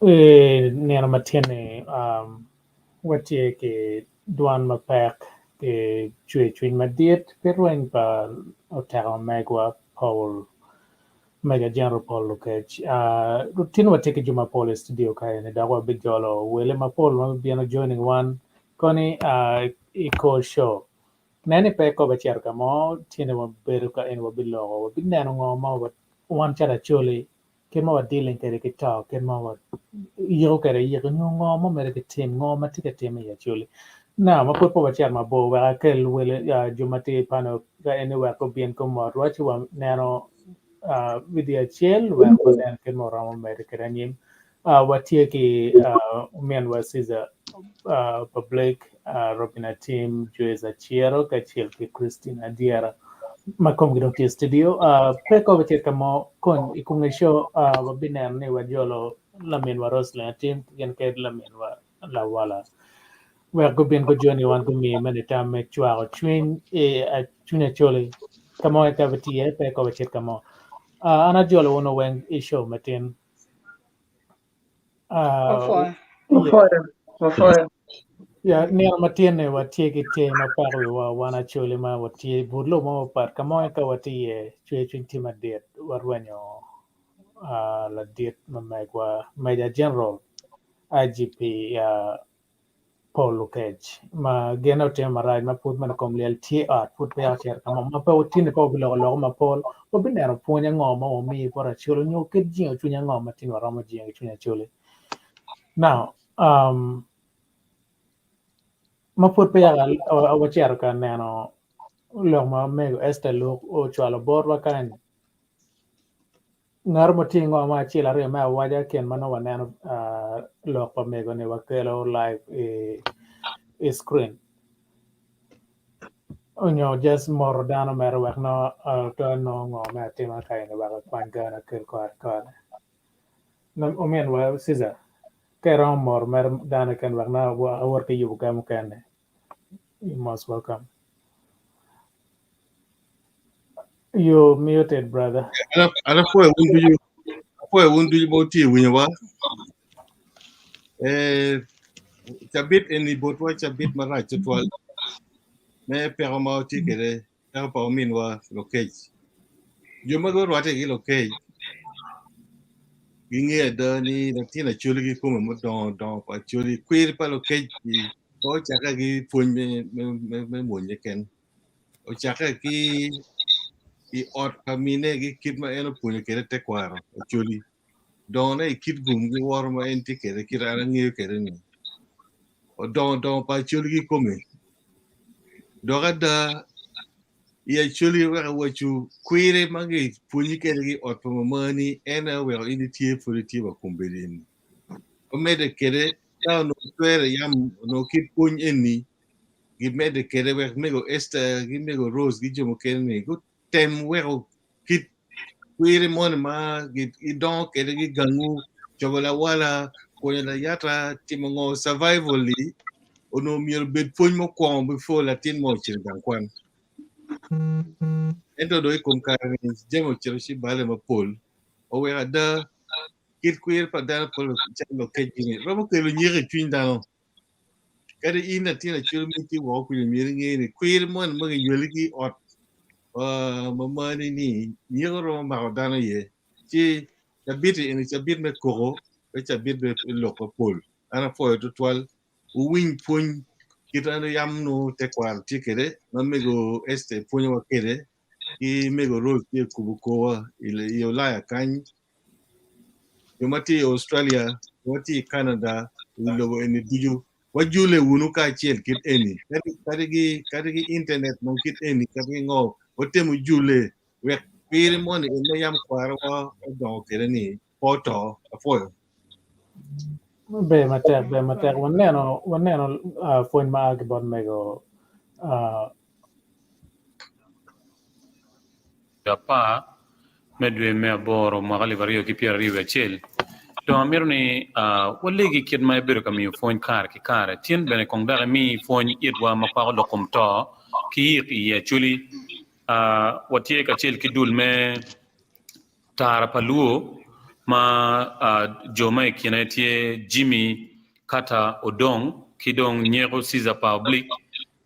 I nino ma tye-ni watye ki dwan mapek ki cwercwiny madit pi rweny pa oteka megwa Paul Major General Paul Lokech. Tin watye ki jo mapol i studio ka eni dok wabijolo wele mapol ma bibino joining wan koni i kor show. Nen ni pe kobo acito ka mo tyene wabedo ka eni wabiloko wabineno ngo ma wan calo Acholi kit ma wa dealing kwede ki to kit ma wayiko kwede yiko nyo ngo ma omyero kitim ngo ma tye ka timme i Acholi. Now ma pud pe wacito mabor wek akel wele jo ma tye i panel ka eni wek gubin gumotwa ci waneno video acel wek wanen kit ma waromo medo kwede anyim. Watye ki ominwa Caesar. pa Blake, Robin Atim, Joyce Aciro kacel ki Christine Adyera ma komgi dong tye i studio. Pe ko wacit ka mo kony i kom show wabineno ni wajolo laminwa Roslyn Atim gin kede laminwa Lawala wek gubin gujoni wan gumi mene tam me cwako cwiny i cwiny Acholi ka mo ka watye iye pe ko wacit ka mo. An ajolo wunu weng i show matin. Wapwoyo. Wapwoyo. Wapwoyo. Ya, nino matin ni watye ki te ma peko wiwa wan Acholi ma watye i but lobo mo mapat ka mo ka watye iye cwer cwiny tye madit warwenyo ladit ma megwa Major General IGP Paul Lokech ma gin otimo marac ma pud mana kom lyel tye i ot pud peya ocito ka mo ma pe tini pe wabiloko loko mapol wabineno pwony ango ma wamiyo bot Acholi nyo kit jingo cwiny ango ma tini waromo jingo ki cwiny Acholi. Now, um, ma pud peya wacito ka neno lok ma omego Esther Luke ocwalo botwa kany Ngat mo tye ngo mo acel aryo me awaca kin ma nongo waneno lok pa mego ni wakelo live i screen onyo just moto dano mere wek nongo otwero nongo ngo me atima ka eni wek ekwany gane okel kore kore. Ominwa Ceasar ka iromo moro mere dano keken wek nongo awot ki yubo ga mukene. You most welcome. You muted, brother. An apwoyo wun ducu, apwoyo wun ducu ma wutye i winyowa. Eh, cabit eni botwa cabit marac tutwal me peko ma watye kwede, peko pa ominwa Lokec. Jo ma gurwatte ki Lokec gingeyo ada ni latin Acholi kikome mudongo dongo pa Acholi, kwir pa Lokec-ci pe ocakke ki pwony me mwony keken. Ocakke ki i ot pa mine ki kit ma en opwonyo kwede tekwaro Acholi. Dongone i kit gum ki woro ma en tye kwede kit an angeyo kwede-ni. Odongo dongo pa Acholi kikome. Dok ada i Acholi wek awacwu kwiri ma gipwonyi kwede ki i ot pa mamani en aye oweko in itye pud itye wa kombeddi eni. Wamedde kwede ka onongo twere yam onongo kit pwony eni gimedde kwede wek mego Esther ki mego Rose ki jo mukene ni gutem weko kit kwiri moni ma gidongo kwede ki gangu cobo lawala konyo layata timo ngo survival li onongo myero obed pwony mukwongo before latin mo ocito i gang kwan ento dong i kom kare ni jami ocito ci bale mapol oweko ada Kit kwir pa dano pol calo lokec gini romo kelo nyeko i cwiny dano. Kadi in latin acel ma itye woko kwija myero inge ni kwir moni ma kinywali ki i ot ma mani ni nyeko romo mako dano iye. Ci cabit-ti eni cabit me koko pe cabit me lok mapol. An apwoyo tutwal wuwiny pwony kit ma yam nongo tekwaro tye kwede ma mego Esther pwonyowa kwede ki mego Rose tye ka kubo korwa i Ulaya kany jo ma tye i Australia, jo ma tye i Canada, i wi lobo eni ducu, wajule wunu kacel kit eni, kadi ki kadi ki internet mo kit eni, kadi ki ngo, watemu jule wek pire moni en ma yam kwarowa odongo kwede ni pe oto. Apwoyo. Ber matek, ber matek. Waneno, waneno uh, pwony ma a ki bot mego uh, apar me dwe me aboro mwaka 2021. Dong amito ni walegi kit ma ibedo ka miyo pwony kare ki kare. Tin bene kong dok imi pwony itwa ma kwako lok kom to ki yik i Acholi. Watye kacel ki dul me Tara pa Luo ma jo ma i kine tye Jimmy Carter Odong ki dong Nyeko Caesar pa Oblique.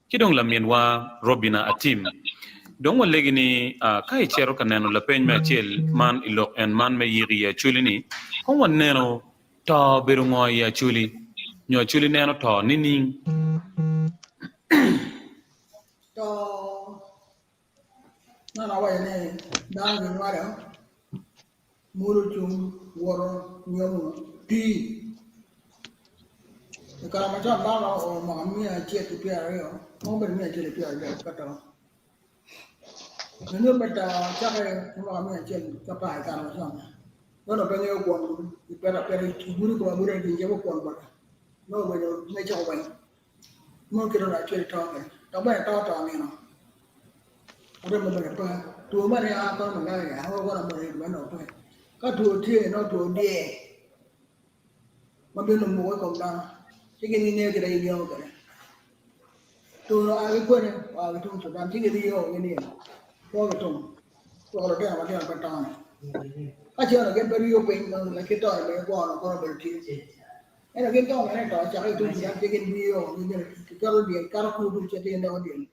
Ki dong laminwa Robina Atim. Dong walegi ni ka icito ka neno lapeny me acel man i lok en man me yik i Acholi ni, kong waneno to obedo ngo i Acholi? Nyo Acholi neno to nining? To man awaco ni dano ginywalo Mulo cung woto nyomo pii. I kare macon dano romo o mwaka 120 romo bedo 130 ka to. Lanyut me to cakke ki mwaka 110 i kare macon. Dano pe ngeyo kwon gipeto apeta igudo kome aguda gicebo kwon bote. Nongo obedo me coko weng. Mono kit ma acwali to kwede. Dok bene to to nino. Arem bene pe. Two moni a kono malaria a kono malaria nongo pe. Ka two tye nongo two dyer ma bino muko i kom dano ci gin gingeyo kit ma gigengo kwede. Two-nu oa ki kwene? Oa ki tung Sudan ci giriyo gin ni kwo ki tung weko lutino matino pe tone. Ka ce onongo gin pe riyo piny nongo lakit tone bene kwo-nu kono obedo tye. Ento gin ka onongo to cakke ki tung Sudan ci gin riyo giketo dyel kato kulu ducu ci gin doko dyel.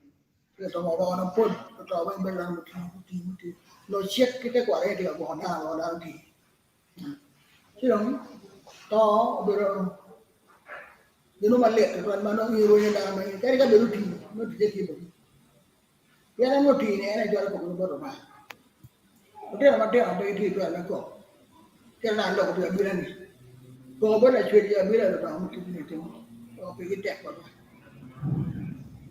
Ci oto woko dong pol oto weng bedo dano mutii mutii mutii. Nongo cik ki tekwaro aye tye ka gwoko dano weko dano tii. Ci dong to obedo gin mo malit tutwal ma nongo in irwenyo dano ma in kadi ka bed otii nongo ticce tye boti. Pien en otii ni en aye cwalo koko bot Lubanga. Lutino matino pe gitye ki twero me kok. Kit ma aloko pi abila ni, koko bot Lacwec i abila Lubanga mutimo ni timo weko pigi tek botwa.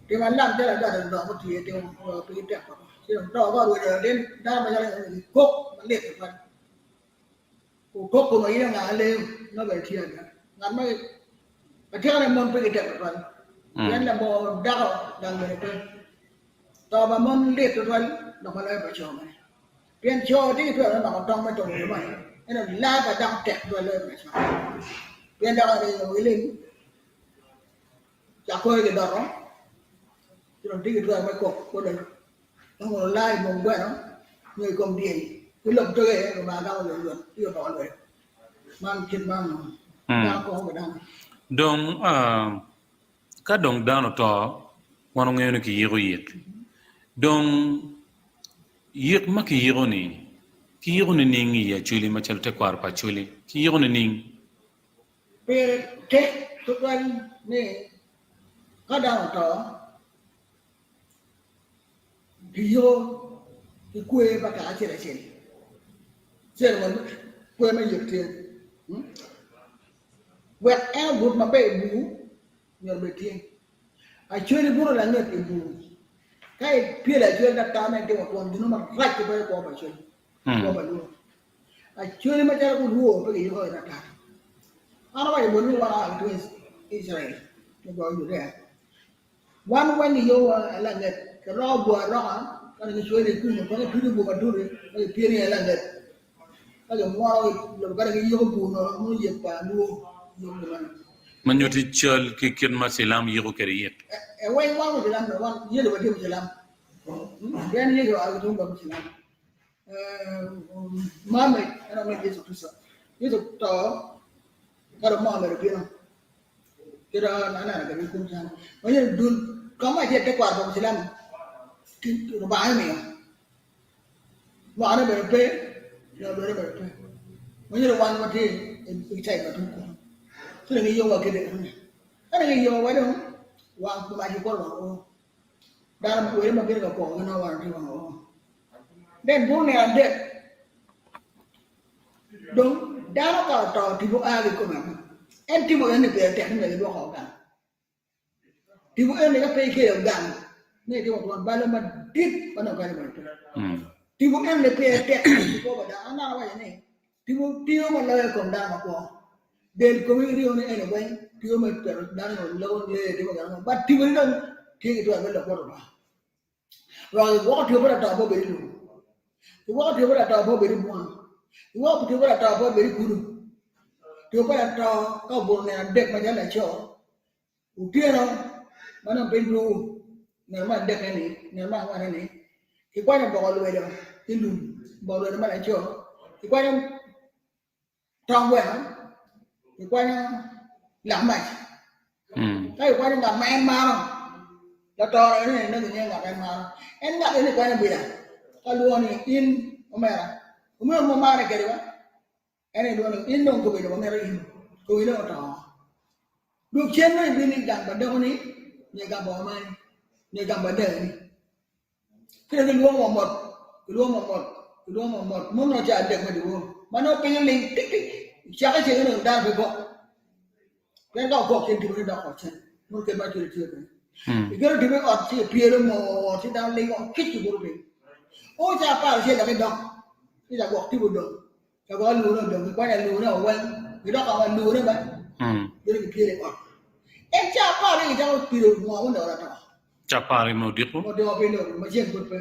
Timo alam calo adada Lubanga mutiyo timo weko pigi tek botwa. Ci dong to ka orwenyo latin dano macalo en ni kok malit tutwal. Okok kome aye nga aleyo ma bene tye ada. Ngat ma atikane mon pe gitek tutwal. Pien labongo dako gang bene pe. To pa mon lit tutwal dok ma loyo pa co bene. Pien co tye ki twero me mako tong me tongo yo moni ento laa pa dako tek tutwal loyo pa co. Pien dako aye nongo gilim cak kore gidoto ci dong tye ki twero me kok bot Nongo olaa i kom gweno nyo i kom dyel ki lok doge, Lubanga gamo oyotoyot ci oboko lwet. Man kit ma onongo dano koko ki dano. Dong, ka dong dano oto, wan wangeyo ni kiyiko yik. Dong, yik ma kiyiko-ni, kiyiko nining i Acholi macalo tekwaro pa Acholi? Kiyiko nining? Pire tek tutwal ni ka dano oto, Kiyiko ki kwer pa kaka acel acel, ceremony kwer me yik tye wek en obut maber i bur myero obed tye acwali buto langet i bur ka ipyelo acwali dok tam en timo twon gin mo marac tutwal i kwo pa acwali kwo pa lworo acwali macalo gulwor pe giyiko ki atata an awaco boti ni wan aa ki tung Icrael me goyo Judea. Wan weng i yowa langet, kiroko bur aroka ka dong gicwero i kumo, ka gituco bur matut-ti ka gipyelo iye langet, ka gimwono i lobo ka dong giyiko bur nono nongo yek pa luo yom kumeno. Ma nyutti cal ki kit ma cilam yiko kwede yik. E weng wan Mucilam dong wan Yecu watye Mucilam pien Yecu oa ki tung bot Mucilam. Muhammad en aye Yecu Kricito. Yecu oto ka dong Muhammad obino. Kit ma aneno kwede ki kom cam ma myero dul ka mo acel tekwaro pa Mucilam Lubanga aye omiyo mwakane bene pe nyo dwene bene pe ma myero wan watye i caid ma tung kunu ci dong giyowa kede enoni ka dong giyowa dong wang pa mac kikwoto wang oo dano wele ma bino ka kwoko ginongo wan watye wang oo then bur nino adek Dong dano ka oto tipo a ki kome ango? En tipo eni pire tek ni myero gidwok woko gang. Tipo eni ka pe ikelo gang me itimo twon balo madit ma nongo kadi bene pe. Tipo eni pire tek i kwo pa dano. An dong awaco ni tipo tiyo ma loyo i kom dano makwo. Del komi ringo ni eni weng tiyo me keto dano nyo lobo lee timo gin ango but tipo ni dong tye ki twero me lok bot Lubanga. Rok igwoko two pa lato pe obed i lum, igwoko two pa lato pe obed i bunga, igwoko two pa lato pe obed i kulu. Two pa lato ka obuto nino adek macalo laco, otyeno ma nongo piny dwogo nino me adekke-ni, nino me angwenne-ni, kikwanyo boko lwedo ki lum, boko lwedo ma laco, kikwanyo tong gweno, kikwanyo lak mac. Ka kikwanyo ngat ma en maro, lato eni nongo kingeyo ngat ma en maro. En ngat eni kwanyo bila ka lwongo ni in omera, omera ma mare kwede wa, en aye lwongo ni in dong kobedo wamito in, komi dong oto. Dong cen dong ibino i gang pa dakoni nyo i gang pa mamani nyo i gang pa dani. Ci dong gilwongo wa mot, gilwongo wa mot, gilwongo wa mot, mono nongo cawa adek me dyewor, ma nongo piny oling tik-tik, cakke ceng onongo dano pe kok, pien ka okok cen tipo ne dok ot cen, mono kit ma acwele tye kwede. Iketo tipo i ot ci ipyelo mot ci dano ling woko kic kibuto piny. O cawa aparacel dok idok ci lagwok tipo odong, lagwok alurne odong, gikwanyo alurne o weng, gidok ka ma alurne ba, bedo gipyelo i ot. En ca apar ni gicako pido ngo mo dok to. Ca apar me odiko. Odiko piny dong ma ceng pud pe.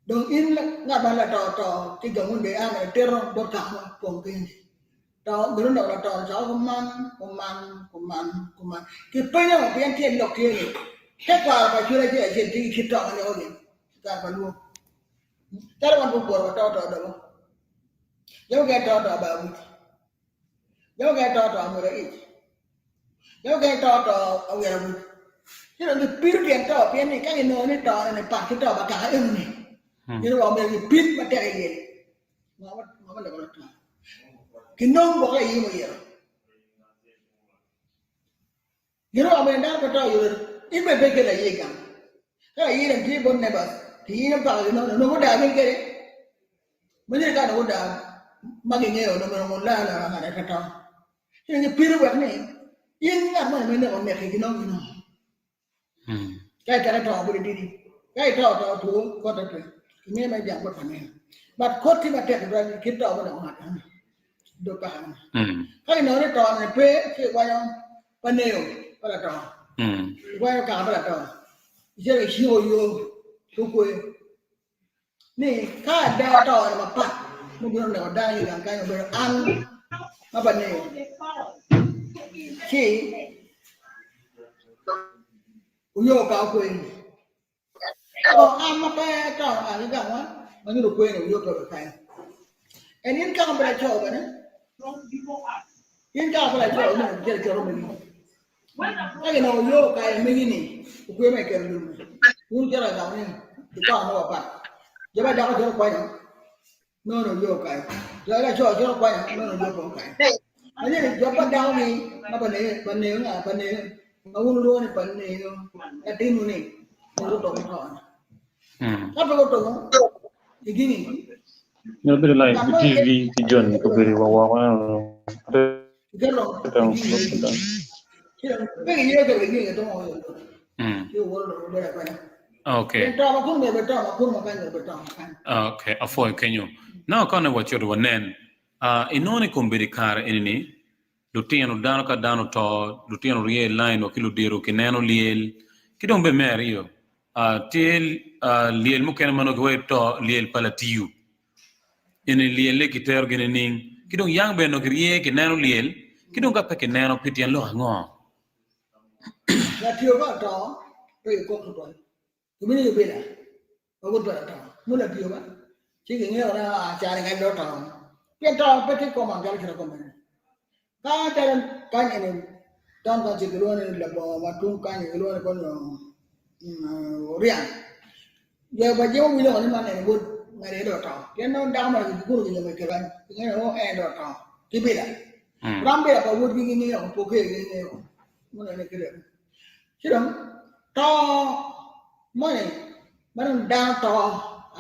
Dong in ngat ma lato to ki gang onde an itito bot kaka mo pong piny. To gin onongo lato cako kuman kuman kuman kuman. Kipenyo pien tyen lok tye ni tekwaro pa cwiny acel acel tye ki kit to ma neko gin i kare pa lwong. Calo wan guguro wa to to dobo. Jo mukene to to bar wic. Jo mukene to to amwoda ic. Jo mukene to to awira wic. Ci dong gipido tyen to pien ni ka ginongo ni to eni pat ki to pa kaka enoni, gin wa omyero gipid matek iye. Ngo ma loko to? Kinong gwok aye myero. Gin oromo bene dano pe to oyot in bene pe ikelo aye i gang. Ka aye dong tye bot neighbors ki in ipako gin onongo gudaa gin kede. Manyeni ka onongo gudaa ma gingeyo onongo myero ongut laa laa ngat aye pe to. Ci dong gipito wek ni in ngat moni ma ineko oneki ginong ginong. Ka iteke to bedo didi. Ka ito to two kote pe. Inge ma ijang bot familia. But koti matek tutwal kit to ma dok ngat eno dog kaka eno. Ka inongo ni to ni pe ci ikwanyo pa neyo pa lato. Ikwanyo kaka pa lato. Icito iciko yo ki okwe ni ka ada to ni mapat mubino neko dano i gang kany obedo an ma pa neyo ci oyo ka okwe ni. O an ma pe ato a ki gangwa ma nyuto kwe ni oyo pe kany. En in kaka pe laco bene. In kaka pe laco ni cito iketo megi. Ka ginongo oyo okayo megi ni okwe ma iketo lum ni. Wun wucito ka gamo ni ikono mo mapat. Jo ma dako cito kwanyo nono oyo okayo. Jo laco cito kwanyo nono oyo pe okayo. Manyeni jo pa dako ni ma pa neyo pa neyo nga pa neyo ma wun wulwongo ni pa neyo latinwu ni myero gutum to ni. Ka pe gutumo igini. Myero bedo like TV ki joni obedo wa woko eno. Iketo pe giye keto gigini gitumo ci wuwoto dong wubedo agonya. Okay. Pien to ma kun myero obed to ma kun ma kany myero obed to ma kany. Okay, apwoyo kenyo. Now ka onongo wacito wanen, ah, inongo ni kombeddi kare eni-ni, lutino dano ka dano oto, lutino rye i lain wa ki ludito kineno lyel. Ki dong bene me aryo, ah, tye ah, lyel mukene ma nongo giwaco to lyel pa latiyo. Eni lyelle kitero gi nining? Ki dong yang bene nongo kirye kineno lyel, ki dong ka pe kineno pi tyen lok ango? Latiyo ka oto pe gikok tutwal. Gimini gibila ma wod pa lato nongo latiyo ba ci gingeyo ni aa cani kany dong oto pien to pe tye common calo kite kome ni. Ka calo kany eni town council gilwongo ni labongo ma tung kany gilwongo ni kono oryang jo pa jemo wilo ni man eni wod ngati dong oto pien nongo dako moni gikuro ginyomo i kany gingeyo ni en dong oto ki bila ram bila pa wodgi gingeyo poke gingeyo munene kite Ci dong to moni ma dong dano to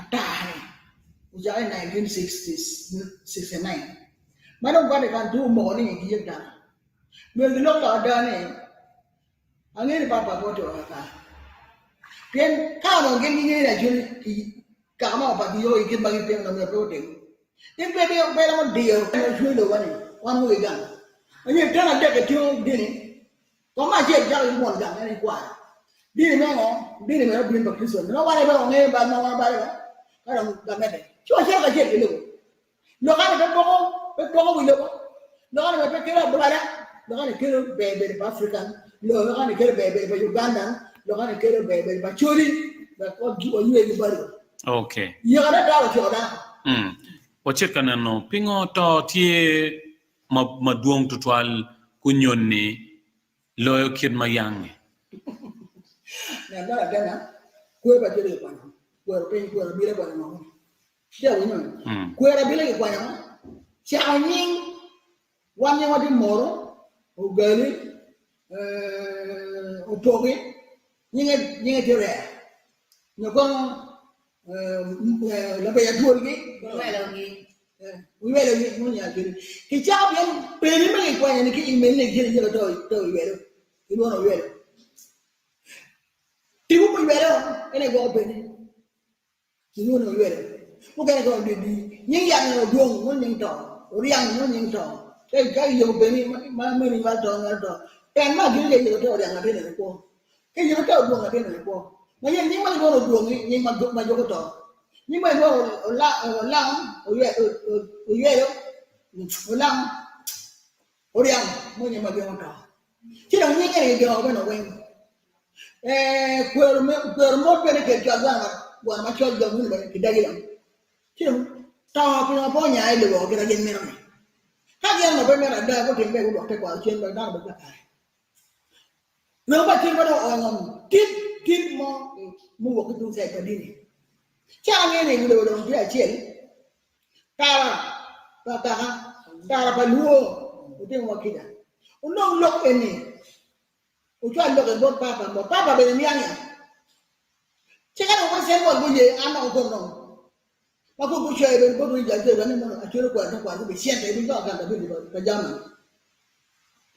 ata-ni ocakke i 1969 ma dong Vatican II omoko ni giyek dano. Myero gilok lok ada ni angeyo ni Papa pe otimo kakare pien ka onongo gin gingeyo ni Acholi kaka mo pa giyoko i kit ma gitimo onongo myero pe gutim. In pe iromo diyo cwiny lobo-ni wan wa i gang. Anyo tyen adek itingo dini Kong acel cako ki won gang en ikwaro. Dini me ngo? Dini me obin pa Kricito. Nongo wan aye wangeyo bal ma wan wabalo ba? Ka dong gamete. Ci wacito kacel ki lobo. Lokane pe poko, pe poko wi lobo. Lokane bene pe kelo adwala. Lokane kelo ber bedo pa African. Lokane kelo ber bedo pa Ugandan. Lokane kelo ber bedo pa Acholi. Wek waywe ki balo. Okay. Yekane dako ociko dano. Wacit ka neno pingo to tye madwong tutwal kunyoni loyo kit ma yange. Ngat ma lagena, kwer pa cwiny kikwanyo, kwero piny, kwero abila kwanyo ngo? Itye ka winyo? Kwero abila kikwanyo, cako nying, wan nyingwa tye Moro, Ogali, Opoki, nyinge nyinge tye rer. Nyo kono labeya twolgi, Oywelo gi mo nya kiri. Kicako pien peni ma kikwanyo ni ki email ni kiri jalo to to oywelo. Kilwono oywelo. Tipo pa oywelo en aye gwoko peni. Kilwono oywelo. Mukene kono di di nying yat ni odwong mo nying to. Oryang mo nying to. Ka ka iyubo peni ma meni nywal to nywal to. En ma gin ke yito te oryang latin eni kwo. Ke yito te odwong latin eni kwo. Ma yen nying ma gilwongo odwongi nying ma ma juko to. Nying ma gilwongo olang oyweyo olang oryang mo nying ma gengo to. Ci dong nying eni gigengo bene weng. Ee kwero me kwero mot bene kel cwal gweno gweno macol dong meno bene kidagi dong. Ci dong to pingo pe onya i lobo gin ma gin mito ni. Ka gin onongo pe mito ada gutim be gudwok tekwaro cen wek dano obed kakare. Remo pa cen ma dong oonyo ngom tit tit mo muwok ki tung cait pa dini. Ci angeyo ni wi lobo dong tye acel, tara pa kaka, tara pa luo otimo wa kica. Onong lok eni, ocwal lok eni bot papa mo, papa bene niang ya. Ci ka dong President Paul guye an dok okon dong ma kun gucoyo bene bot winy jal ni mono acwelo kwero tekwaro gubi cente ibin dok accountability pa Germany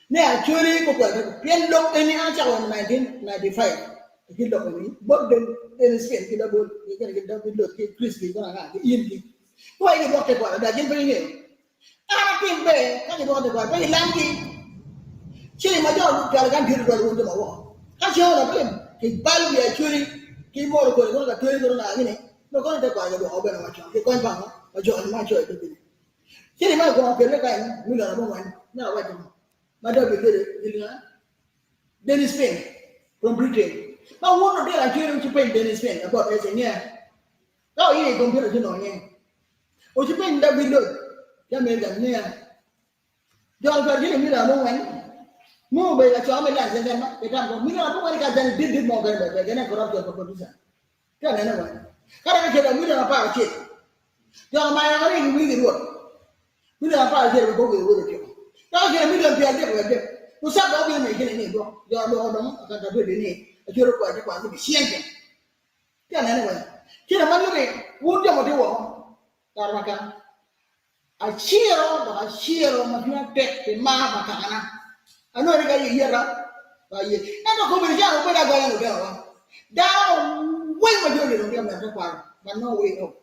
ne acweli ko kwero tekwaro pien lok eni an acako in 1995 ki lok eni bot Dennis Finn ki Dabol ki kene ki David Lot ki Chris ki kono anga ki in ki wa igi dwok tekwaro ada gin pe gingeyo an atim ber ka gidwoko tekwaro pe gilamgi ci ma jo cwalo kan tye tutwal wun jo ma woko ka cen ono pe kibalo wi acweli ki moro kodi kono ka tweri kono nga gini no kono tekwaro gidwoko bene wacon ki kony pa ngo pa jo ma coyo doggi-ni ci ni ma okwongo kelle kany milion abongwen me awaco ma David bedo ilinga Dennis Payne from Britain ma wun lutino acweli wuci peny Dennis Payne about ese nge Ka oye i kompiuta ci nongo nying. Ocipeny David Lodge ki Amerika niya, Jol cwal ciling milion abongwen nongo obedo laco me lance keken ma itam kong milion abongwen ka jang dit dit mo kene bene pe gene corruption pa politician. Tye anene weng. Ka dok ikelo milion 11 jol mayo ni giwigi rwot. Milion 11 wek obedo wod otyeko. Dok ikelo milion 33 Musab dok obino me kine ni dwok jol dwoko dong accountability ni acwero kwaro te kwaro ki cente. Tye anene weng. Kine ma lube wun jo ma tye woko kare ma kaka aciro dok aciro ma cwinya tek pi mar pa kakana. Anongo ni ka iyeta pe aye. Ento kobedo calo wubedo agonya lutinowa. Dano weng ma joni dong tye ka medo tekwaro but no way out.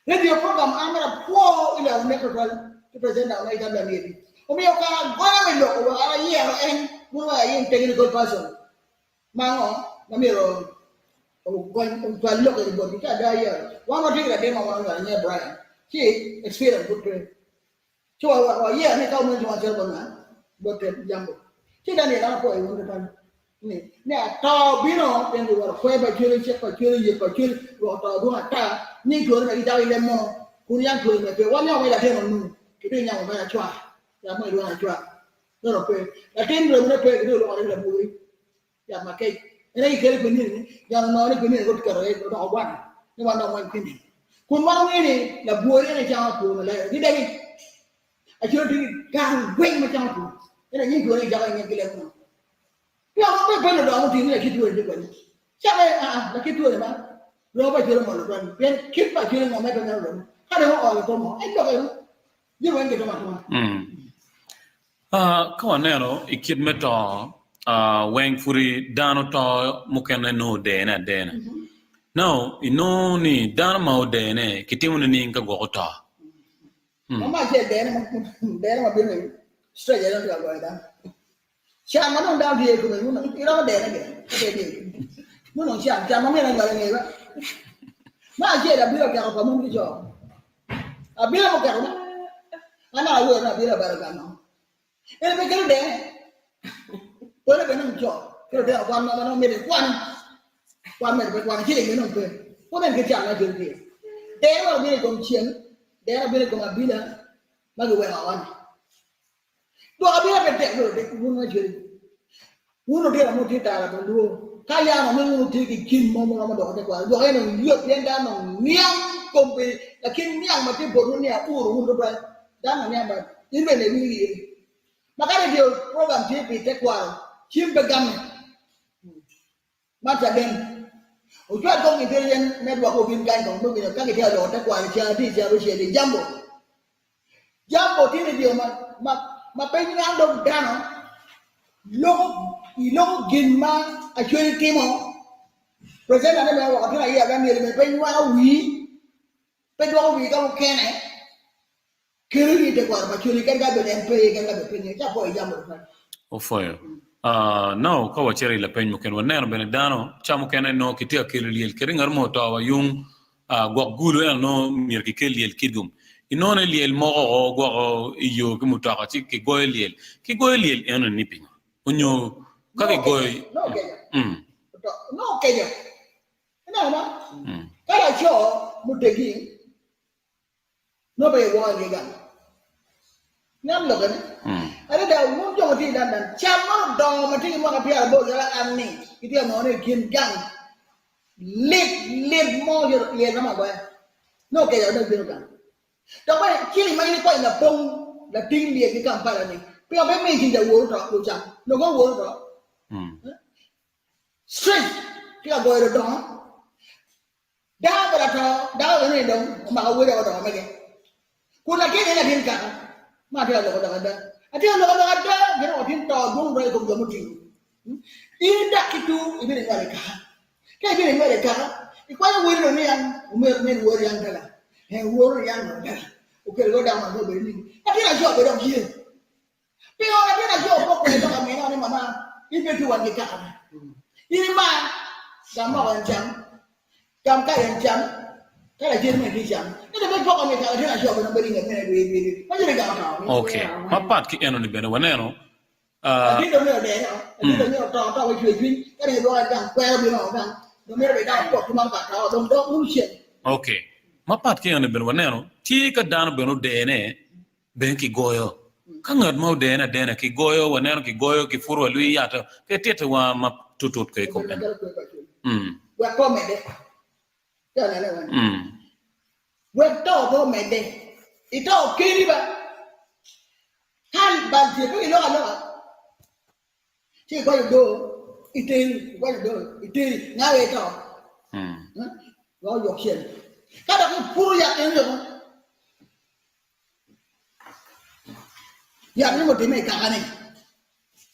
Radio program an mere apwo i laro nek tutwal ki presenter ma ita Laniedi. Omiyo kare agonya me loko wek an ayero en mono wek aye technical person. Ma ngo ma myero okony ocwal lok eni botgi ka ada yero wan watye ki latin ma wan onywalo nyinge Brian ci experience pud pe ci wayero ni ka omeno ci wan cito bot nga bot jambo ci Daniel an apwoyo wun tutwal ni ni ato bino pien giwoto kwer pa cwele cik pa cwele yek pa cwele rwoko to dwong ata nying twere ma gicako i leb mono kun yang twere me pe wan nyako me latin onu kibino nyamo mere acwar yat mo ilwongo acwar Meno pe. Latin remone pe, gitye ka lwoko ni labwori, yat makec. En aye kikelo kwinini ni, yat onongo ni kwinini guti keto iye odoko gwana, ni wan dong weng kwinini. Kun wan wangeyo ni labwori en aye camo two malaria. Gidegi. Acol tye ki gang gweng ma camo two. En aye nying twone gicako i nge ki leb munu. Pien wan pe penyo dongo tye ni lakit twone tye kwede. Cake aa lakit twone ma romo pa acol omolo twon pien kit pa acol ngo ma pe mito romo. Ka dong oolo kom mo, en dok eno. Jami weng gitimo atima. Ka waneno i kit me to weng pudi dano to mukene nongo odene adena. Now inongo ni dano ma odene kitimo nining ka gwok oto? Ma acel dene ma bino ni stretch aye dong tye ka goyo dano. Can ma dong dano tye i kome iromo dene gire ka pe itye i kome. Nongo dong can, can ma myero anywali nge ba. Me acel abila oketo pa mon ki co. Abila muketo ne. An dok awero ni abila obalo gang nongo. Eni pe kelo dene. Pole bene nongo co ki lutino kwan mo ma nongo mitte kwan. Kwan medo pe kwan ciling bene nongo pe. Pud en ki can ma cwiny tye. Dene ma obino i kom ceng, dene obino i kom abila ma giweko awa-ni. Dwok abila pe tek loyo dek wun ma cweri. Wun lutino ma wutye tara pa luo, ka yam omi wun wutye ki cim mo muromo doko tekwaro, dwok en dong yot pien dano dong niang kombe lakin niang ma tye botwu ni auro wun tutwal. Dano dong niang ba in bene iwinyo gi in. Ma ka radio program tye pi tekwaro, cim pe gamme. Man caden. Ocwal kong intelligence network obin kany kong me winyo ka gitye ka loko tekwaro i ceng adi, ceng abicel i Jambo. Jambo tye radio ma ma ma pe nywako dog dano loko iloko gin ma Acholi timo. Presenter ne bene woko tye aye aga myel bene pe nywako wii pe dwoko wii ka mukene kelo ni tekwaro pa Acholi kadi ka bed en pe kadi ka bed pe nge ca po i Jambo tutwal. Opwoyo. Ah, now ka wacito i lapeny mukene, waneno bene dano ca mukene nongo kitye ka kelo lyel kadi ngat mo oto wa yung ah, gwok gulu ento nongo myero kikel lyel kitgum. Inongo ni lyel moko oko gwoko i yo ki mutoka ci kigoyo lyel. Kigoyo lyel enoni ni pingo? Onyo ka No kigoyo keco, no keco. Mm. Oto, no keco. Ineno ma? Mm. Ka laco mutegi Nongo pe iwongo i nge gang. Niang lokke ni, Adada, wun jo ma tye i London, can man odongo ma tye ki mwaka pyeraboro calo an ni, gitye ka nongo ni i kin gang lit lit mo lyel romo agoya. Nongo okeco dong bino gang. Dok bene ciling ma in ikwanyo lapong lating lyel ki Kampala ni, pingo pe imiyo cing ja woru to ocam? Nongo woru to. Straight tye ka goyo dodongo. Dako pa lato, dako eno ni dong omako wode odoko mege. Kun latin en latin kaka, ma atye ka loko lok ada. Atye ka loko lok ada, gin weko tin to dwong royo i kom jo mutingo. In idak ki tur, ibino inywalo i kaka. Ka ibino inywalo i kaka, ikwanyo wodi dong ni an omero min wori an dala. En woro ni an dong dala. Okelo go dako man obedo ni latin aco bene dok ye. Pingo latin aco pe okwer lok amina ni mama in pe itye wan ki kaka ni. In imar gam moko en cam, gam kado en cam, ka lacen mene tye cam. Ento pe ipoko ni kaka latin aco bene obedo i nget mene dwi dwi dwi ma joni gamo to. Ok, mapat ki eno ni bene waneno ah. Latin dong myero odene o, latin dong myero oto to me cwer cwiny, ka dong idwoke gang kwero bino o gang dong myero bed dok opot ki man ka to dong dok wun cen. Ok, mapat ki eno ni bene waneno tye ka dano bene odene Bene kigoyo. Ka ngat ma odene adena kigoyo, waneno kigoyo, kipuro alwi yat, pe tittiwa ma tutut kede i kom en. Wek pe omedde. Wek to pe omedde. Ito keni ba. Ka bal tye pe giloko aloka. Ci ikwanyo doo iteri, ikwanyo doo iteri, nga aye ito. Wek oyok cen. Ka dok ipuro yat en weko. Yat nongo otime i kaka-ni.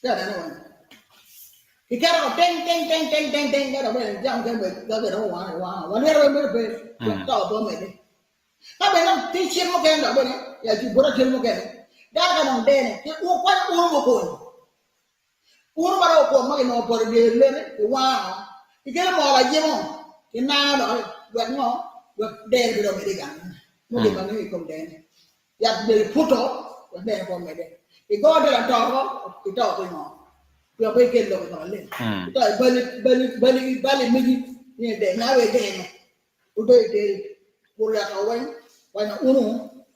Tye ka nene weng. Kiketo ko teng teng teng teng teng teng ka dok bene jang mukene bene ka bene owang awanga. Wa lwero weng bedo pe wek to pe omedde. Ka bene dong tye cen mukene dok bene ya ci buto cen mukene. Dano ka dong dene ki ukwanyo unu mukwonyo. Unu ma dong okwong ma kinongo poto i dye lene kiwango, kikelo moo lajimo, kinango doki wek ngo? Wek dene pe dong omedde i gang. Nongo gin ma ngeyo i kom dene. Yat bedo iputo wek dene pe omedde. Igo dela to oko, ito pingo? Wek pe ikel lok i ka maleng. Ito ibali bali bali bali megi ni dene nga wek dene. Odo iteri puro yat weng wanyo unu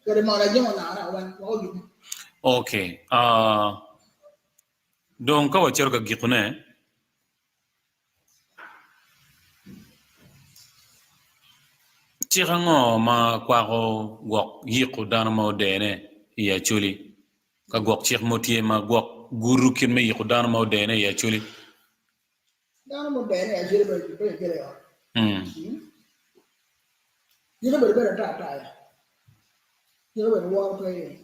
kede moo lajimo nangone weng wek ogine. Okay. Uh, Dong ka wacito ka gikone, cik ango ma kwako gwok yiko dano ma odene i Acholi? Ka gwok cik mo tye ma gwok gudo kit me yiko dano ma odene i Acholi? Dano ma odene i Acholi pe kikelo i ot. Yiko obedo bedo ata ataya. Yiko obedo woro pe iye.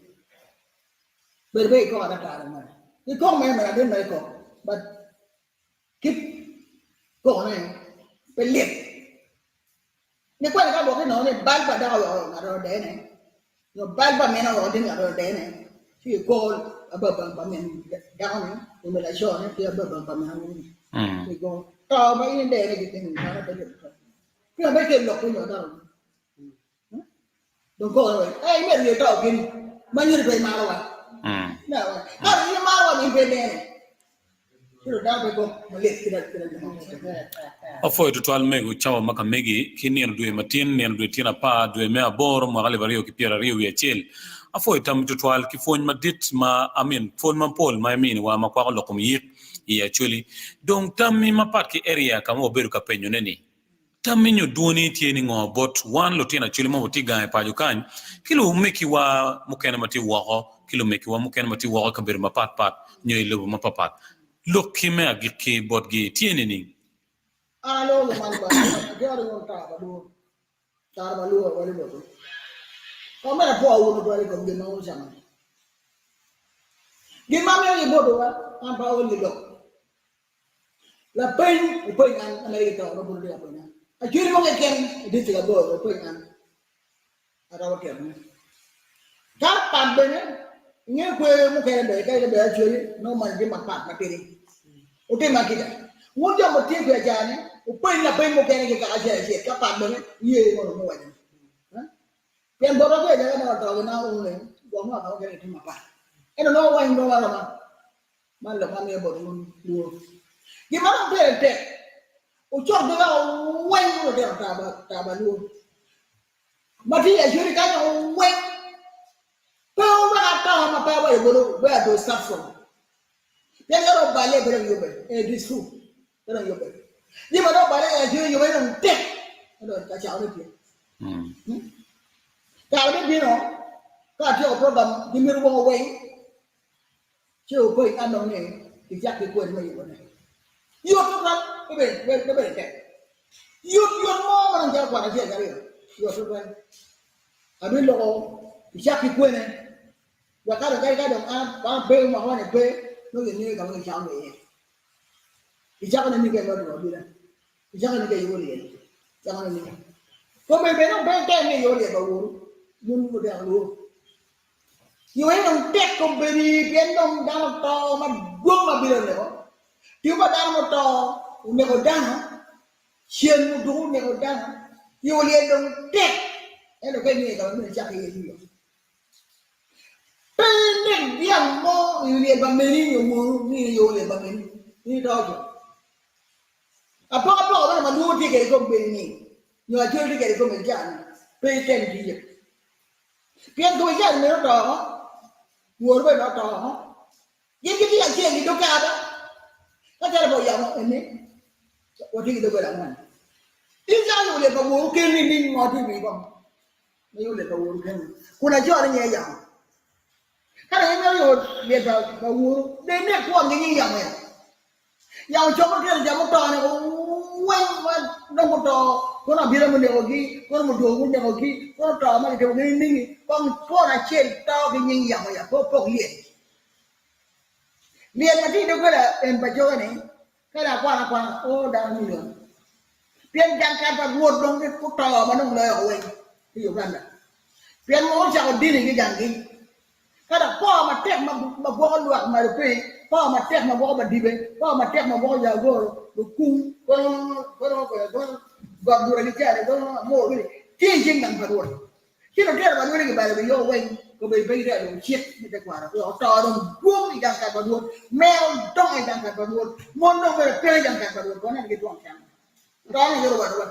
Bedo pe kikok ata ata mere. Kikok mere mere adin mere kok but kit kokone pe lit. Nikwene ka gwok inongo ni bal pa dako oweko ngat odene nyo bal pa mine oweko tin ngat odene ci kikoko ababang pa min dako ni nyo laco ni ki ababang pa min awobi ni. Kikoko to ma in idene keken dano pe lit tutwal. Pingo pe ikel lok pinyo dano? Dong koko ni eh imedo ye to gini ma nyuto pe imaro wa. Ka in imaro wa in pe inene. Ciro dano pe kok malit kit Apwoyo tutwal mego cawa ma ka megi ki nino dwe matin, nino dwe tyen apar dwe me aboro mwaka 2021. Apwoyo tammi tutwal ki pwony madit ma amin pwony mapol ma iminiwa ma kwako lok kom yik i Acholi. Dong tammi mapat ki area ka ma wabedo ka penyone ni. Tammi nyo dwoni tye ni ngo bot wan lutino Acholi ma watye gang i paco kany ki lumekiwa mukene ma tye woko ki lumekiwa mukene ma tye woko i kabedo mapat pat nyo i lobo mapapat? Lokki me agikki botgi tye nining? An aloko ki man bot atero wun tar pa lwor, tar pa lwor wali botwu. Kong bene apwo wun tutwal i kom gin ma wucamo-ni. Gin ma amito ki botwu an pe aol ki lok. Lapeny wupeny an amedde ki to ma pud wutye ka penya. Acwiny mo keken i distrik aboro wupeny an aromo titone. Ka pat bene. Inge kwer mukene bene kadi bed acholi nongo man tye mapat matidi. Wutim akica. Wun jo ma wutye kwede ca-ni, wupeny lapeny mukene ki kaka acel acel, ka pat bene wuye ngo ma owaco-ni. Pien botwa kwede ka dano oto gin ma unu-ni, gwok nongo ka mukene gitye mapat. Ento nongo weng rom aroma. Man lok ma amiyo bot wun lworo. Gin ma dong pire tek, wucok doga weng wun lutino tar pa lworo. Ma tye i Acholi kany weng, pe wuwek ata ma pe awaco botwu where to start from. Pien ka dong oballe pe dong yubbe, it is true, pe dong yubbe. Jami ma dong oballe i Acholi yubbe dong tek, dong ka cako me tye. Kare bibino ka atyeko program gimito woko weng, ci wupeny an dong ni icak ki kwede me yubone. Yot tutwal, pe bedo tek. Yot yot mo ma dong calo kwan acel ki aryo, yot tutwal. Abiloko icak ki kwene wek ka dong kadi ka dong an pe mwaka moni pe nongo gingeyo ka ma gicako ki iye. Icako ni nike ma dong abila, icako ni ke yubo lyel, icako ni nike. Kome bene dong pe tek ni iyubo lyel pa woru, wun lutino luo. Yo en dong tek kobedi pien dong dano oto madwong ma bino oneko. Tipo pa dano muto oneko dano, cen muduku oneko dano. Yo lyel dong tek ento ka ingeyo ka ma myero icak iye ci yot. Pe inek dyang mo i lyel pa meni nyo wonu ni iyo lyel pa meni in ito co. Apokapoka meno ma lwongo tye kwede i kom meni nyo acol tye kwede i kom meni ca-ni pe item tiyo. Pien kome ca meno oto oko, woro bene oto oko. Gin gitye kacel i dog kaba. Ka calo pa oyamo eni, watye ki doggola angwen. In calo yubo lyel pa woru keni nining ngo tye i wii kong? Me yubo lyel pa woru keni. Kun aco ni nyinge yamo. Ka dong imito yubo lyel pa woru, dong inek kwon ki nying yamo ya. Yamo coko tyen jo muto-ni weng ma dong guto, kono abila munekogi, kono mudwogo munekogi, kono to ma kitimogi nining-ngi, kong twon acel to ki nying yamo ya pe opok lyel. Lyel ma tye i doggola en pa coge-ni, ka dong akwano akwana, o dano milion. Pien gang kal pa Rwot dong guto ma dong loyo weng i Uganda. Pien ngo ocako dini ki ganggi? Ka dok por matek ma gwoko lwak malo piny, por matek ma gwoko madibe, por matek ma gwoko jo agoro, lukung, got bura ki cale, amor gini, tye i cing gang pa Rwot. Ci lutino pa Rwot gibalo giyoo weng, kobedo pe gitye ka lubo cik me tekwaro, wek oto dong dwong i gang kal pa Rwot, mero dongo i gang kal pa Rwot, mon dong bene peke i gang kal pa Rwot, kono ento gitwong cam. Tone yot owato wa.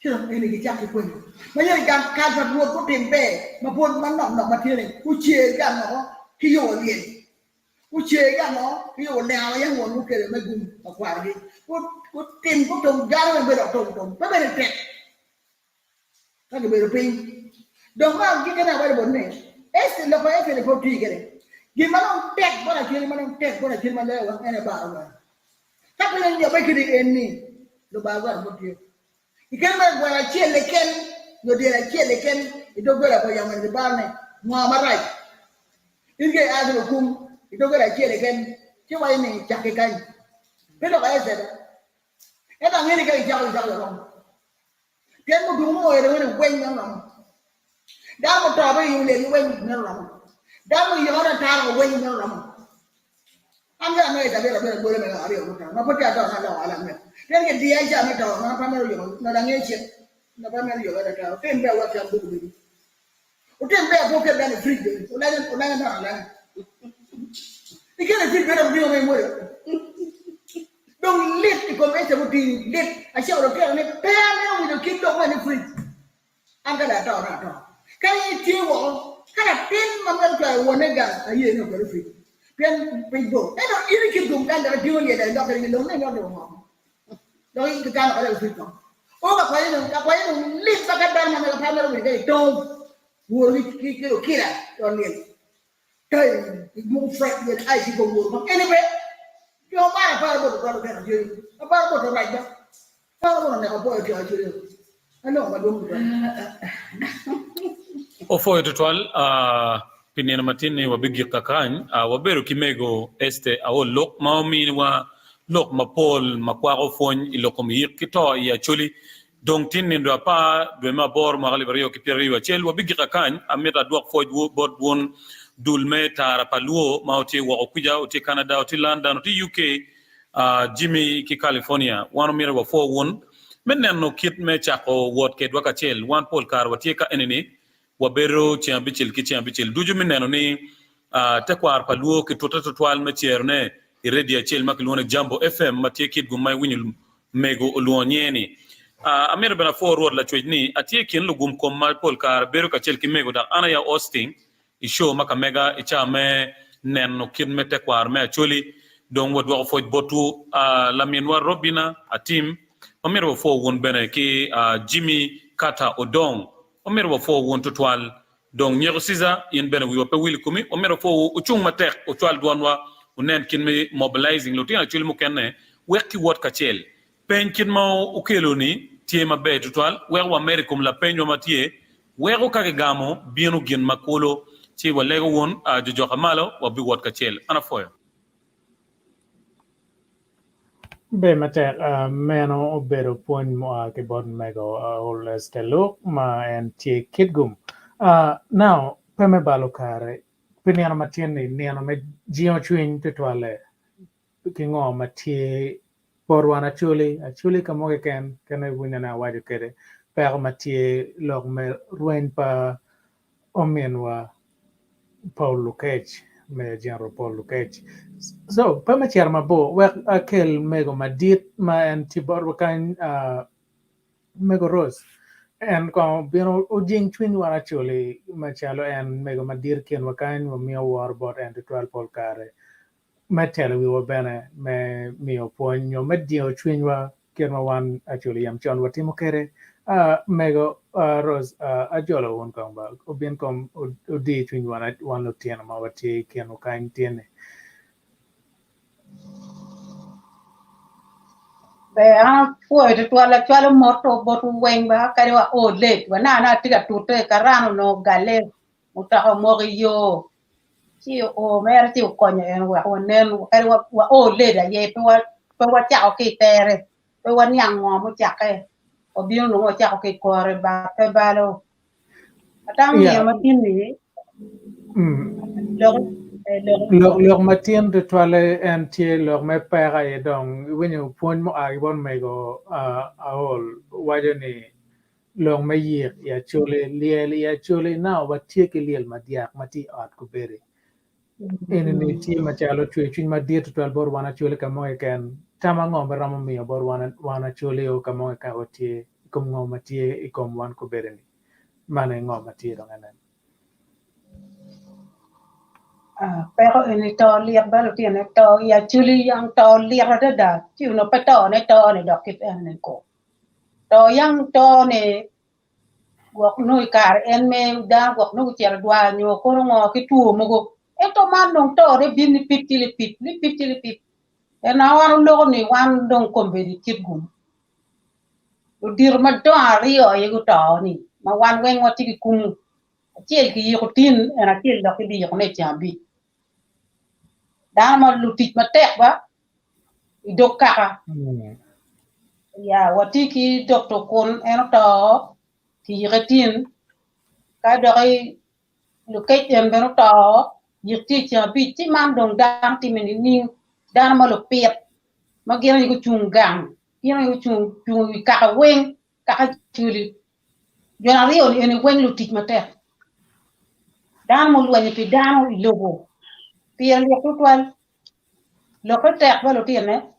Ci dong eni gicak ki kwenyo. Ma yene gang kal pa Rwot gutim ber ma pwod manok nok ma tye-ni, gucer gang woko ki yo lyel, gucer gang woko ki yo lenga ma yam won gukelo me gum pa kwarogi, gutim gutum dano weng bedo dok tum tum, pe bedo tek ka gibedo piny. Dong ma agikkine awaco boti ni, Ester, lok pa Ester-ni pe oti kwede. Gin ma dong tek bot Aceli, ma dong tek bot Aceli ma loyo weng en aye baro weng. Ka pe en yobbe kit i en ni, Lubanga gweno pud tye. I kene mere gweno acel keken nyo dyel acel keken i doggola pa yamo eni gibaro ni, Ngo marac? In ka ia ki lukum i doggola acel keken, ci iwaco ni, Cak ki kany. Pe dok aye cito. Ento angeyo ni ka gicako, gicako larom. Pien muduku mo oero wene weng meno romo. Dano muto pe giyubo lyelgi weng meno romo. Dano muyiko ot atara weng meno romo. An bene amito cabit abiro agolo me aryo muto ma pud peya ato na aloko ala mit. Pien kidiya i ca me to ma pe amito yubo nongo angeyo cik nongo pe amito yubo ot atara. Wutim ber wuwek cam ducu ducu. Wutim ber pe wuket dano i fridge bene wulanya wulanya dano alanya. Iketo i fridge bene dok ringo ma imwodo. Dong lit i kom Ecau mutii lit acako lutino ni pe amito winyo kit lok man i fridge. An ka dong ato dong ato. Ka in itye woko, ka latin ma mito cwalo wonne gang aye ni oket i fridge pien piny bor. Ento in i kit gum kany dok itingo lyel dok ilok kwede ki long ni inongo ngo? Dok in kikano kwede i fridge kong. O ka kwanye dong ka kwanye dong lit ma ka dano ma mega pe amito winyo ka itongo woro ki ki okila i ot lyel. Kai gimoko fret yet ai ki kom woro kong. Anyway, jo maro aparo bot otwalo geno jeri. Aparo bot orac ba. Aparo bot oneko apoyo tyeko acwele. Aloko madwong tutwal. Opwoyo tutwal pi nino matin-ni wabigik kakany. Wabedo ki mego Esther Aol Lok ma ominiwa lok mapol ma kwako pwony i lok kom yik ki to i Acholi. Dong tin nindo apar dwe me aboro mwaka 2021 wabigik kakany. Amito adwok pwoc bot wun. dul me tara pa Luo ma otye woko kwica, otye Canada, otye London, otye UK, Jimmy ki California. Wan omyero wapwo wun me neno kit me cako wot kedwa kacel. Wan pol kare watye ka eni-ni, wabedo ceng abicel ki ceng abicel ducu me neno ni tekwaro pa Luo kitute tutwal me cerone i redio acel ma kilwongo ni Jambo FM ma tye kitgum ma iwinyo mego olwongo nyinge ni. Amito bene apwo Rwot Lacwec ni atye i kin lugum kom ma pol kare bedo kacel ki mego dok an aye a hosting i show ma ka mega i cawa me neno kit me tekwaro me Acholi. Dong wadwoko pwoc botwu laminwa Robina Atim. Wamito wapwo wun bene ki Jimmy Carter Odong. Wamito wapwo wun tutwal. Dong nyeko Caesar, in bene wiwa pe wil i komi. Wamito wapwowu, wucung matek, wucwal dwanwa, wunen kit me mobilizing lutino Acholi mukene wek kiwot kacel. Peny kit ma wukelo-ni tye maber tutwal. Weko wamedo i kom lapenywa ma tye, weko ka kigamo bino gin ma kulu, ci walego wun jojoka malo, wabiwot kacel. An apwoyo. Ber matek, meno obedo pwony mua ki bot mego Aol Esteluk ma en tye Kitgum. Now, pe me balo kare, pi nino matin-ni, nino me jingo cwiny tutwalle ki ngo ma tye bot wan Acholi, Acholi ka mo keken kene iwinyo ni awaco kwede peko ma tye lok me rweny pa ominwa Paul Lukec, Mayor General Paul Lukec. So, pe me cito mabor, wek akel mego madit ma en tye botwa kany, uh, Mego Rose. En kong obino ojing cwiny wan Acholi macalo en mego madit i kinwa kany, wamiyo woro bot en tutwal pol kare. me telo wiwa bene me miyo pwony nyo me jingo cwinywa kit ma wan Acholi yam con watimo kwede. Mego Rose, ajolo wun kong ba, obin kong odi cwiny wan lutino ma watye i kinwu kany tin-ni. Ber an apwoyo tutwal acwalo mot botwu weng ba kadi wa o late wa naka naka atye ka tute karan onongo ogalle mutoka omoko i yo ci oo mere ci okonyo en wek wanen kadi wa o late aye pe wacako ki i tere pe waniang ngo mucakke wabino nongo wacako ki i kore ba pe balo atamo nino matin ni lok lok matin tutwalle en tye lok me peko aye dong iwinyo pwony mua ki bot mego Aol waco ni Lok me yik i Acholi, Lyel i Acholi naka watye ki lyel madyak ma tye i ot kobedi. Eni ni tye macalo cwer cwiny madit tutwal bot wan Acholi ka mo keken. Tam ango ma iromo miyo bot wan Acholi o ka mo keken watye i kom ngo ma tye i kom wan kobedi ni? Man aye ngo ma tye dong enen. Peko eni to lit ba lutino to i Acholi yang to lit adada ci onongo pe to ne to ni dok kit eni ko. To yam to ni gwok nongo i kare en me dano gwok nongo gucito i dwar nyo kono ngo ki two mogo ento man dong tone bino lipip ki lipip lipip ki lipip en aye wan oloko ni wan dong kombeddi kitgum ludito madongo aryo aye guto ni ma wan weng watye ki kumu acel kiyiko tin en acel dok kibiyikone i ceng abic dano ma lutic matek ba i dog kaka. Ya watye ki Doktor Kun en oto kiyike tin ka doki Lukec en bene oto yik tye i ceng abic ci man dong dano time nining dano ma lupit ma gin aye gucung gang gin aye gucung i wi kaka weng kaka Acholi Jo aryo-ni eni weng lutic matek, dano mulwenyo pi dano i lobo pire lit tutwal, lokke tek ba lutine,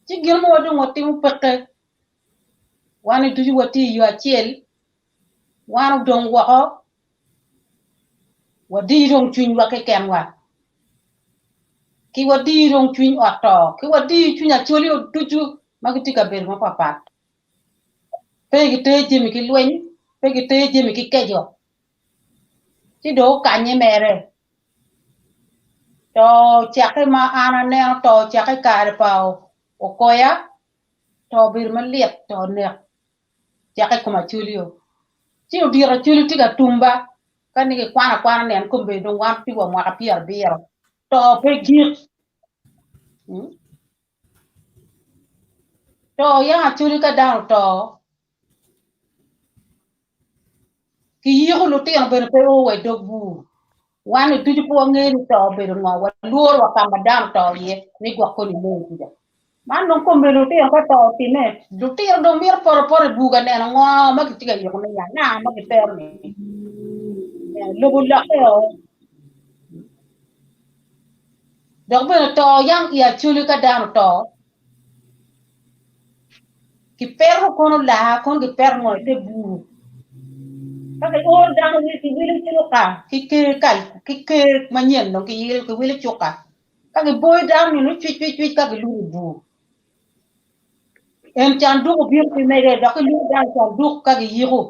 ci gin mo dong watimo peke, wan ducu watye i yo acel, wan odong woko, wadiyo dong cwinywa kekenwa, ki wadiyo dong cwiny ot to, ki wadiyo cwiny Acholi ducu ma gitye i kabedo mapatpat. Pe giter jami ki lweny, pe giter jami ki keco, ci dong okanye mere. To ocakke ma an aneno to ocakke i kare pa Okoya, to obedo malit, to onek cakke i kom Acholi-o. Ci odiro Acholi tye ka tumba ka ni gikwano akwana nen kombeddi dong wan tye wa mwaka pyerabiro, to pe gik. To yam Acholi ka dano oto, kiyiko lutino bene pe o wa i dog bur. Wan ni ducu pe wangeyo ni to obedo ngo, walworo wa ka ma dano oto iye ni gwok koni inongo kuca. Man dong kombeddi lutino ka to otimme, lutino dong mito poto apoto i bur ka neno ngo ma kitye ka yiko-ne ya, anga ma kitero-ni. Lobo olokke o. Dok bene to yang i Acholi ka dano oto, Kipeto kono laa kono kipeto ngo i te bur. Ka kioro dano kiwilo cuka ki ker kal ki ker manyen dong kiwilo cuka ka kiboyo dano ni nongo cwic cwic cwic ka giluto i bur. En canduk obino ki mege dok kiluto dano i canduk ka giyiko.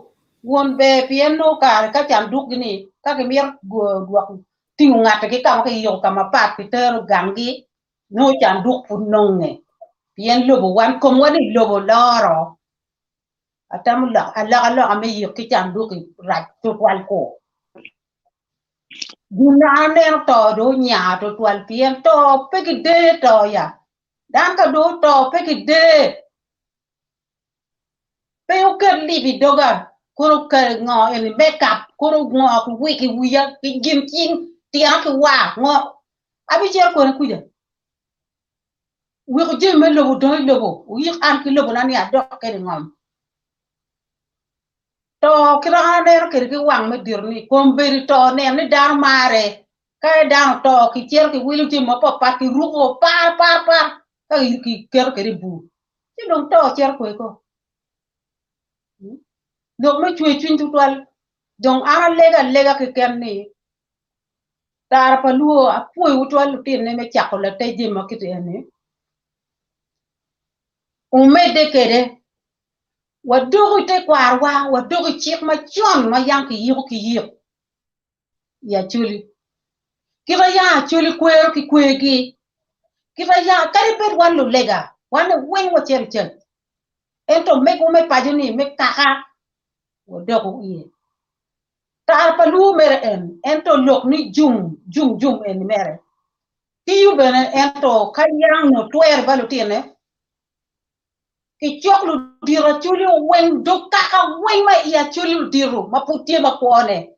Won ber pien nongo kare ka canduk gi ni ka gimito dwoko tingo ngati ki ka ma kiyiko ka mapat kitero ganggi nongo canduk pud nonge pien lobo wan komwa ni lobo loro atamo lok alokaloka me yik ki canduk rac tutwal ko gin ma an aneno to dong onya tutwal pien to pe ki dee to ya dano ka dong oto pe ki dee Pe wuket lip i doga, kono wukel ngo eni, makeup, kono ngo ki wik i wiya, ki gin cing, tyena ki war, ngo. Abicito kwene kuca? Weko jami me lobo odong i lobo, wuyik an ki lobona ni adok kwede i ngom. To kit ma an aneno kwede ki wang me dito ni, kombeddi to neno ni dano mare, ka dano oto kicito kiwilo jami mapatpat kiruko par par par ka kiketo kwede i bur. Ci dong to cito kwede ko. Lok me cwer cwiny tutwal. Dong an alego alega keken ni tara pa luo apwoyowu twal lutinone me cako late jami ma kiti eni. Wumedde kwede. Wadoku i tekwarowa, wadoku i cik macon ma yam kiyiko ki yik. i Acholi. Kit ma yam Acholi kwero ki kwergi, kit ma yam kadi bed wan lulega, wan weng wacito i cac, ento megwa me paco-ni me kaka wadoku iye. Tara pa luo mere en, ento lok ni jum jum jum eni mere tiyo bene ento ka yam onongo twero ba lutine Kicok ludito Acholi weng, dog kaka weng ma i Acholi ludito ma pud tye ma kwone,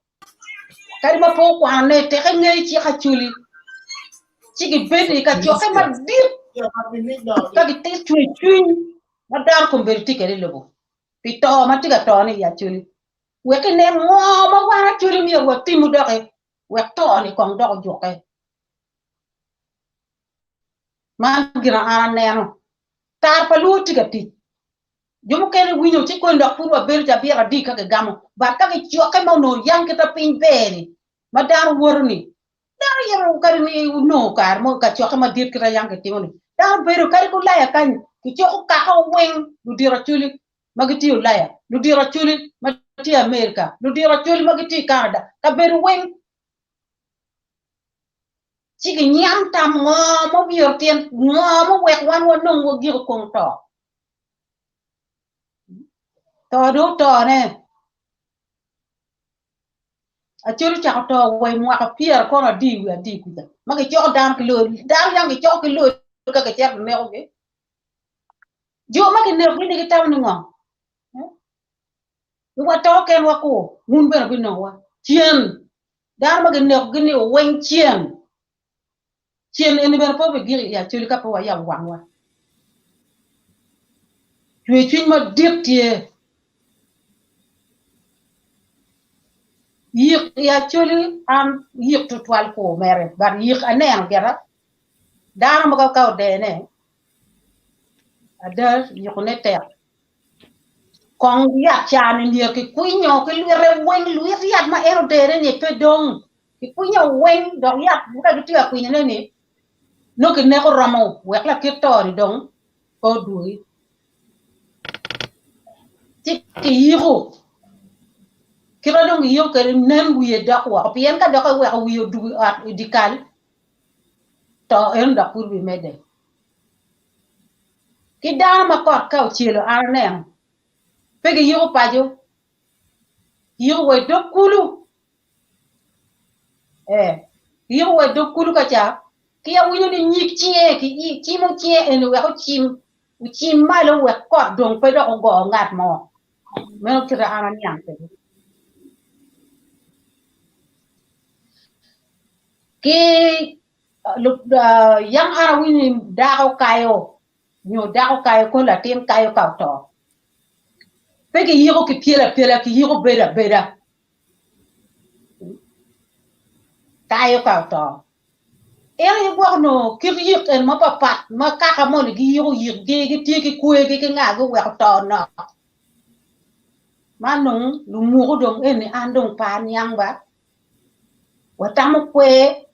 kadi ma pe okwanone tek engeyo cik Acholi, ci gibedo i kacokke madit ka gitye cwer cwiny ma dano kombeddi tye kwede i lobo pi to ma tye ka tone i Acholi. Wek inen ngo ma wan Acholi myero watimu doki wek to-ni kong dok ojukke. Man gin ma an aneno. Kare pa luo tye ka tic. Jo mukene winyo ci koni dok pud wabedo cabit adi ka gigamo. But ka gicokke ma onongo yang kita piny ber-ni ma dano woto-ni, dano yito kadi ni onongo kare mo kacokke madit kita yang kitimo-ni. Dano bedo kadi ki Ulaya kany kicoko kaka weng ludito Acholi ma gitye i Ulaya, ludito Acholi ma tye i America, ludito Acholi ma gitye i Canada, kabedo weng. Ci ginyam tam ngo ma myero tyen ngo ma owek wan wanong wagiko kong to. To dong otone. Acol ocako to wa i mwaka pyera kono adi wi adi kuca ma gicoko dano ki lori dano yang gicoko ki lori ka gicito ginekogi. Jo ma ginekogi ni gitamo ni ngo? Wato kenwa ku wun bene wubinongowa cen. Dano ma ginekogi ni oweng cen. Cen eni bene pe obigik i Acholi ka pe wayabo wangwa. Cwercwiny madit tye. Yik i Acholi an yik tutwal kur mere but yik aneno gira dano mogo ka odene ada yikone tek. Kong yat ca-ni myero kikwinyo ki lwite weng, lwit yat ma en odere-ni pe dong, kikwinyo weng dok yat ka gitye ka kwinyone-ni nongo kineko romo wek lakit to-ni dong pe odwogi. Ci kiyiko, kit ma dong kiyiko kwede nen wiye dok woko pien ka dok iweko wiye odwogo i ot i dyekal to eno dok pud bimedde. Ki dano ma kot ka ocelo an aneno, pe giyiko paco, giyiko wa i dog kulu, ee, giyiko wa i dog kulu ka ca, ki awinyo ni nyig cinge kicimo cinge eni wek ocim, ocim malo wek kot dong pe dok ogo ngat mo. Meno kite an aniang kwede. Ki yang an awinyo ni dako kayo nyo dako kayo kono latin kayo ka oto. Pe kiyiko ki pyelo apyela kiyiko bedo abeda. Kayo ka oto. En aye gwoko nongo kit yik eni mapapat ma kaka moni giyiko yikgi gitye ki kwergi ki ngagi oweko to nok. Man dong lumuku dong eni an dong pe aniang ba. Watamo kwer,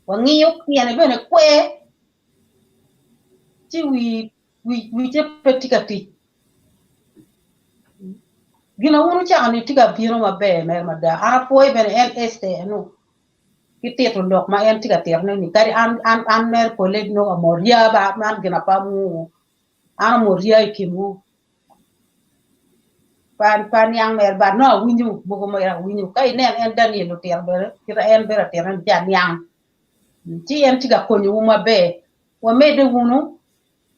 wangiyo tyene bene kwer ci wice pe tye ka tic. Gin ma wun wucako ni tye ka bino maber mere mada. An apwoyo bene en Esther eno ki tito lok ma en tye ka titone ni kadi an an mere pole nongo amorya ba man gin ma pe amwongo an amorya i kinwu pe aniang mere but nongo awinyo mogo mere awinyo ka inen en Daniel otito bene kite en bedo atito ni ci aniang ci en tye ka konyowu maber wamedde wunu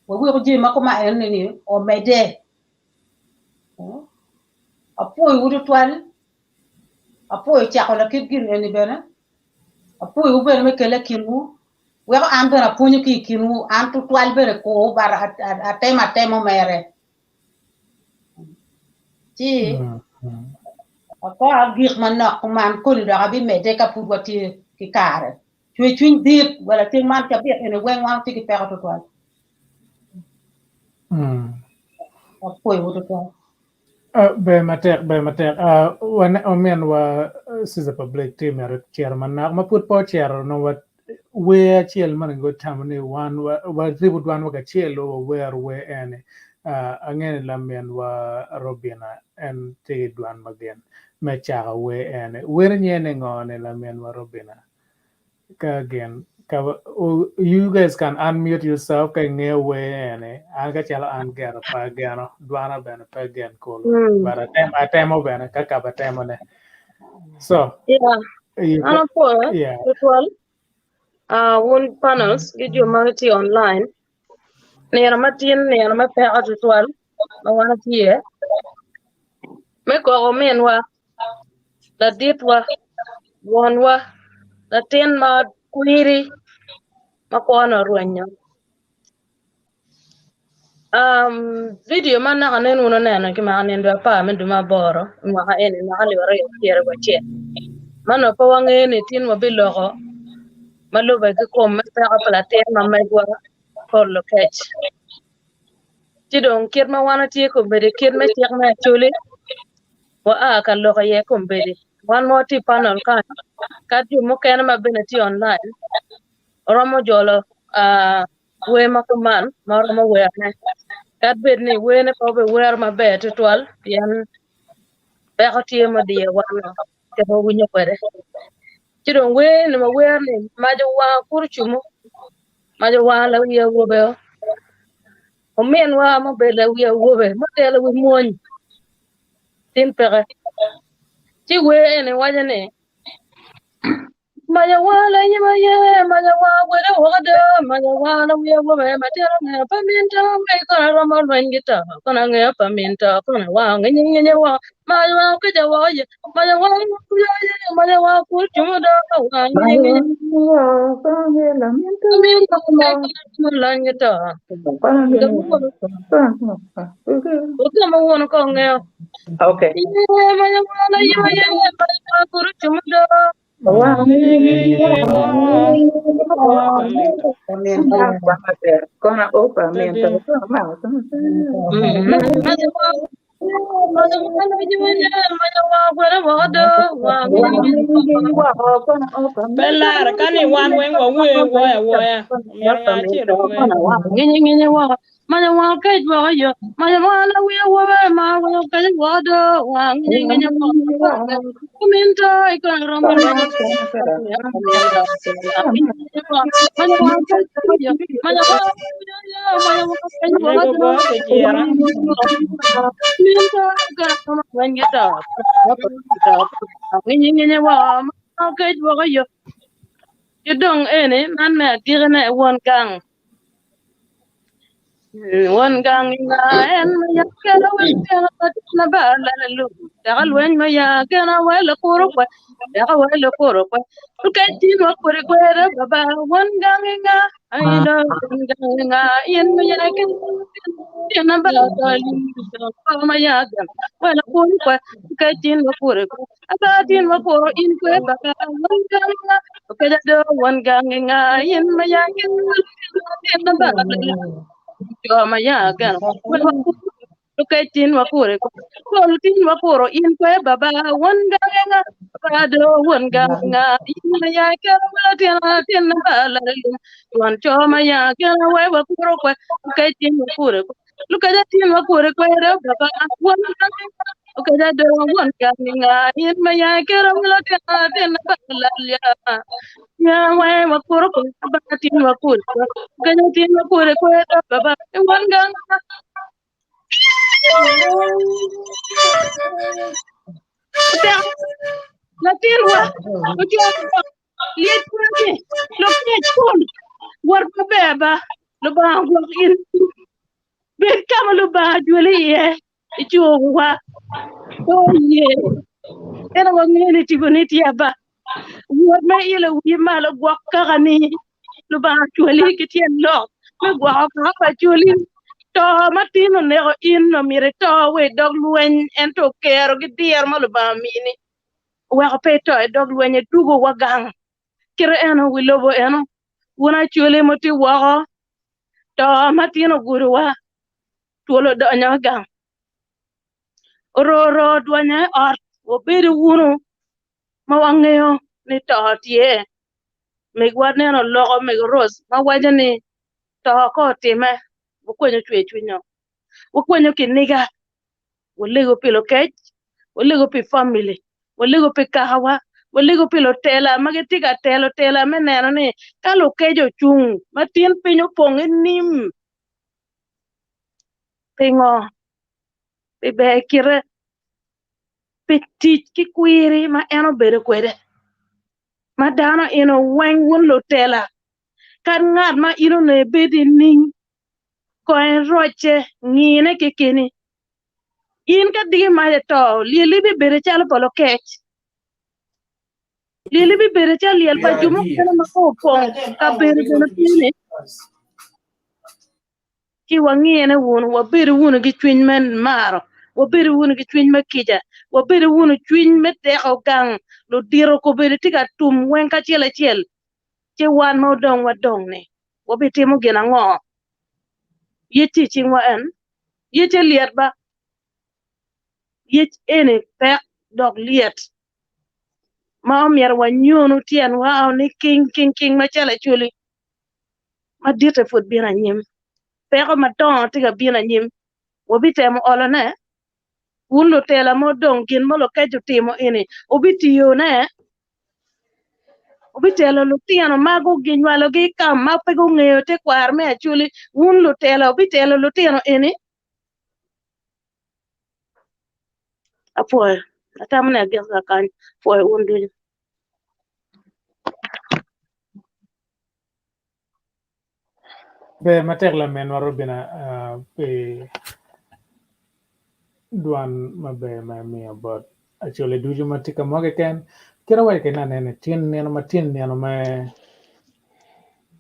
waweko jami ma koma eni ni omedde apwoyowu tutwal Apwoyo cako lakit gin eni bene, apwoyowu bene me kele i kinwu, weko an bene apwonyo ki i kinwu, an tutwal bene kur but atemo atemo mere. Ci akor agik manok kuman koni dok abimedde ka pud watye ki kare. Cwercwiny dit wa laceng man cabit eni weng wan watye ki peko tutwal. Apwoyowu tutwal. Ber matek, ber matek. Ominwa Caesar Public tye myero ocito manok ma pud pe ocito nongo wer acel ma nongo tamo ni wan waribo dwanwa kacel wawero wer eni. Angeyo ni laminwa Robina en tye ki dwan ma gin me cako wer eni. Wer nyinge ni ngo ni laminwa Robina? Ka gin ka you guys can unmute yourself ka ingeyo wer eni an ka calo an gero pe ageno dwana bene pe gen kulu but atemo bene ka kaba temone so Yeah. you An apwoyo yeah tutwal wun panels ki jo ma gitye online. Nino ma tin nino me peko tutwal ma wan watye me koko minwa laditwa, wonwa, latin ma kwiri ma kwone orwenyo. Vidio ma naka nen wun wuneno kimako i nino dwe apar me dwe me aboro i mwaka eni mwaka alip aryo ki pyeraryo wiye acel ma onongo pe wangeyo ni tin wabiloko ma lube ki kom me peko pa latin ma megwa Paul Lokech. Ci dong kit ma wan watye kombeddi kit me cik me Acholi wa a ka lok iye kombeddi wan ma watye i panel kany kadi jo mukene ma bene tye online oromo jolo wer ma kuman ma oromo werone kadi bed ni werne pe obiwero maber tutwal pien peko tye ma odiyo wan kit ma wawinyo kwede. Ci dong wer ni wawer ni mac owanga kuro cumo mac owanga lawi awobe ominwa ma obedo lawi awobe ma otelo wi mwony tin peke ci wer eni waco ni mac owanga lanyim aye mac owanga kwede woko ada mac owanga lawi awobe ma tyen ongeyo pa min to me kono aromo lweny ki to kono angeyo pa min to kono awanga nginyi nginyi woko mac owanga okeca woko ye mac owanga okeca ye mac owanga kur cumo do owanga nginyi nginyi min to me kono aromo lweny ki to Ogamo won ko ngeo. Okay. Ye mac owanga lanyim aye mac owanga kur cumo do. Kona opa min to Mac owanga mac owanga lanyim aye mac owanga kwede woko do owanga nginyi nginyi. Pe lar ka ni wan weng wawer woyo awoya omyero ngat acel ower. Nginyi nginyi woko. Mac owanga kec woko yo. Mac owanga lawi awobe ma owanga kec woko do owanga nginyi nginyi woko. Omin to i kono romo lweny. Mac owanga kec woko yo. Mac owanga mac owanga kec woko Mego do. bo kicira. Omin to i kono romo lweny ki to. Nginyi nginyi woko. Mac owanga kec woko yo. Ki dong eni man me agikine won gang. Won gang nga en ma yak kelo wek tyen ma bar lale lu. Teka lweny ma ya gena wa lakuro kwe teka wa lakuro kwe Luket tin wa kuri kwere baba won gangi nga aino won gangi nga in ma ya ken tin na ba to li ma ya gan wa lakuro kwe luket tin wa kuri kwe aba tin wa kuro in kwe baba won gangi nga Luket do won gangi nga in ma ya ken tin na ba to ma ya gan wa lakuro Lukec tin wakure pol tin wakuro in kwe baba won gangenga baba do won gangenga in ma ya kera wala tin tin na ba la lum tuan cho ma ya kera we wakuro kwe lukec tin wakure lukec tin wakure kwe do baba won gangenga lukec do won gangenga in ma ya kera wala tin tin na ba la ya ya we wakuro kwe baba tin wakure kwe lukec tin wakure kwe do baba won gangenga. Latin wa liet kwani lokec kun wor maber ba Lubanga gwok in bed ka ma Lubanga jweli iye icuko wa pe oye ento wangeyo ni tiponi tye aba wot me ilo wii malo gwok kakani Lubanga ocwali ki tyen lok me gwoko kaka pa Acholi. To ma tin oneko in omyero ito wa i dog lweny ento okero ki diro ma Lubanga omini oweko pe ito i dog lweny edwogo wa gang. Kite eno wi lobo eno wun Acholi ma wutye woko to ma tin ogudowa twol odonyo i gang ororo odonyo i ot wabedo wunu ma wangeyo ni to tye. Megwa neno oloko mego Rose ma waco ni to ka otime wukwenyo cwer cwinywa, wukwenyo kiniga, walego pi lukec, walego pi famili, walego pi kakawa, walego pi lutela ma gitye ka telo tela me neno ni ka lukec ocung ma tin piny opong i nim pingo pi ber kite pi tic ki kwiri ma en obedo kwede. Ma dano eno weng wun lutela, kad ngat ma in onongo ibed nining, kong irocce, ngine kekeni. In ka diki mac oto, lyelli bibedo calo pa lukec. Lyelli bibedo calo lyel pa jo mukene ma ka opong kabedo bene tye-ni. Ci wangine wunu, wabedu wunu ki cwiny me maro, wabedu wunu ki cwiny me kica, wabedu wunu cwiny me teko gang ludito kobedo tye ka tum weng kacel acel, ci wan ma odong wadong-ni wabitimo gin ango? Yec tye i cingwa en, yecce lyet ba, yec eni pek dok lyet ma omyero wanyonu tyenwa ni king king king macalo Acholi. Maditte pud bino anyim. Peko madongo tye ka bino anyim. Wabitemo olone. Wun lutela ma odong gin ma lukec otimo eni wubitiyone. Wubitelo lutino ma ginywalogi i kam ma pe gungeyo tekwaro me Acholi. Wun lutela wubitelo lutino eni. Apwoyo. Atamo ni agiko kakany. Apwoyo wun ducu. Ber matek laminwa Robina pi dwan maber ma imiyo bot Acholi ducu ma tye ka mo keken. Kit awaco kwede ni anene tin nino ma tin nino me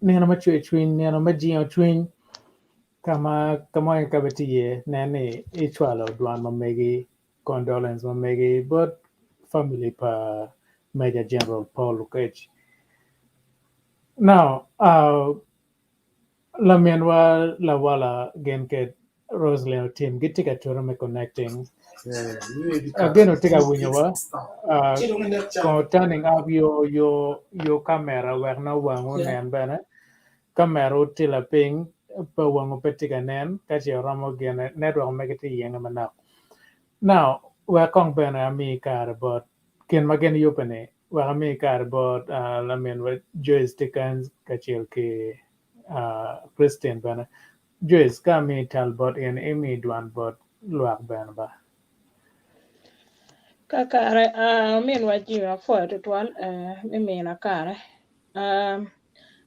nino me cwer cwiny nino me jingo cwiny ka ma ka mo keken ka ma itye iye nen ni icwalo dwan ma megi condolence ma megi bot family pa Major General Paul Lukec. Now, laminwa lawala gin ki Roslyn Otim gitye ka tute me connecting. Ageno tye ka winyowa. Ko turning up your your your camera wek nongo wangu onen bene. Kamera tye lapiny pe wangu pe tye ka nen ka ce oromo gine network mege tye yenge manok. Now, wek kong bene ami kare bot gin ma gin yubbe ni wek ami kare bot laminwa Joyce Dickens kacel ki Christine bene. Joyce, ka ami tal bot in, imi dwan bot lwak bene ba. Kakare, ominwa Jimmy apwoyo tutwal me mina kare.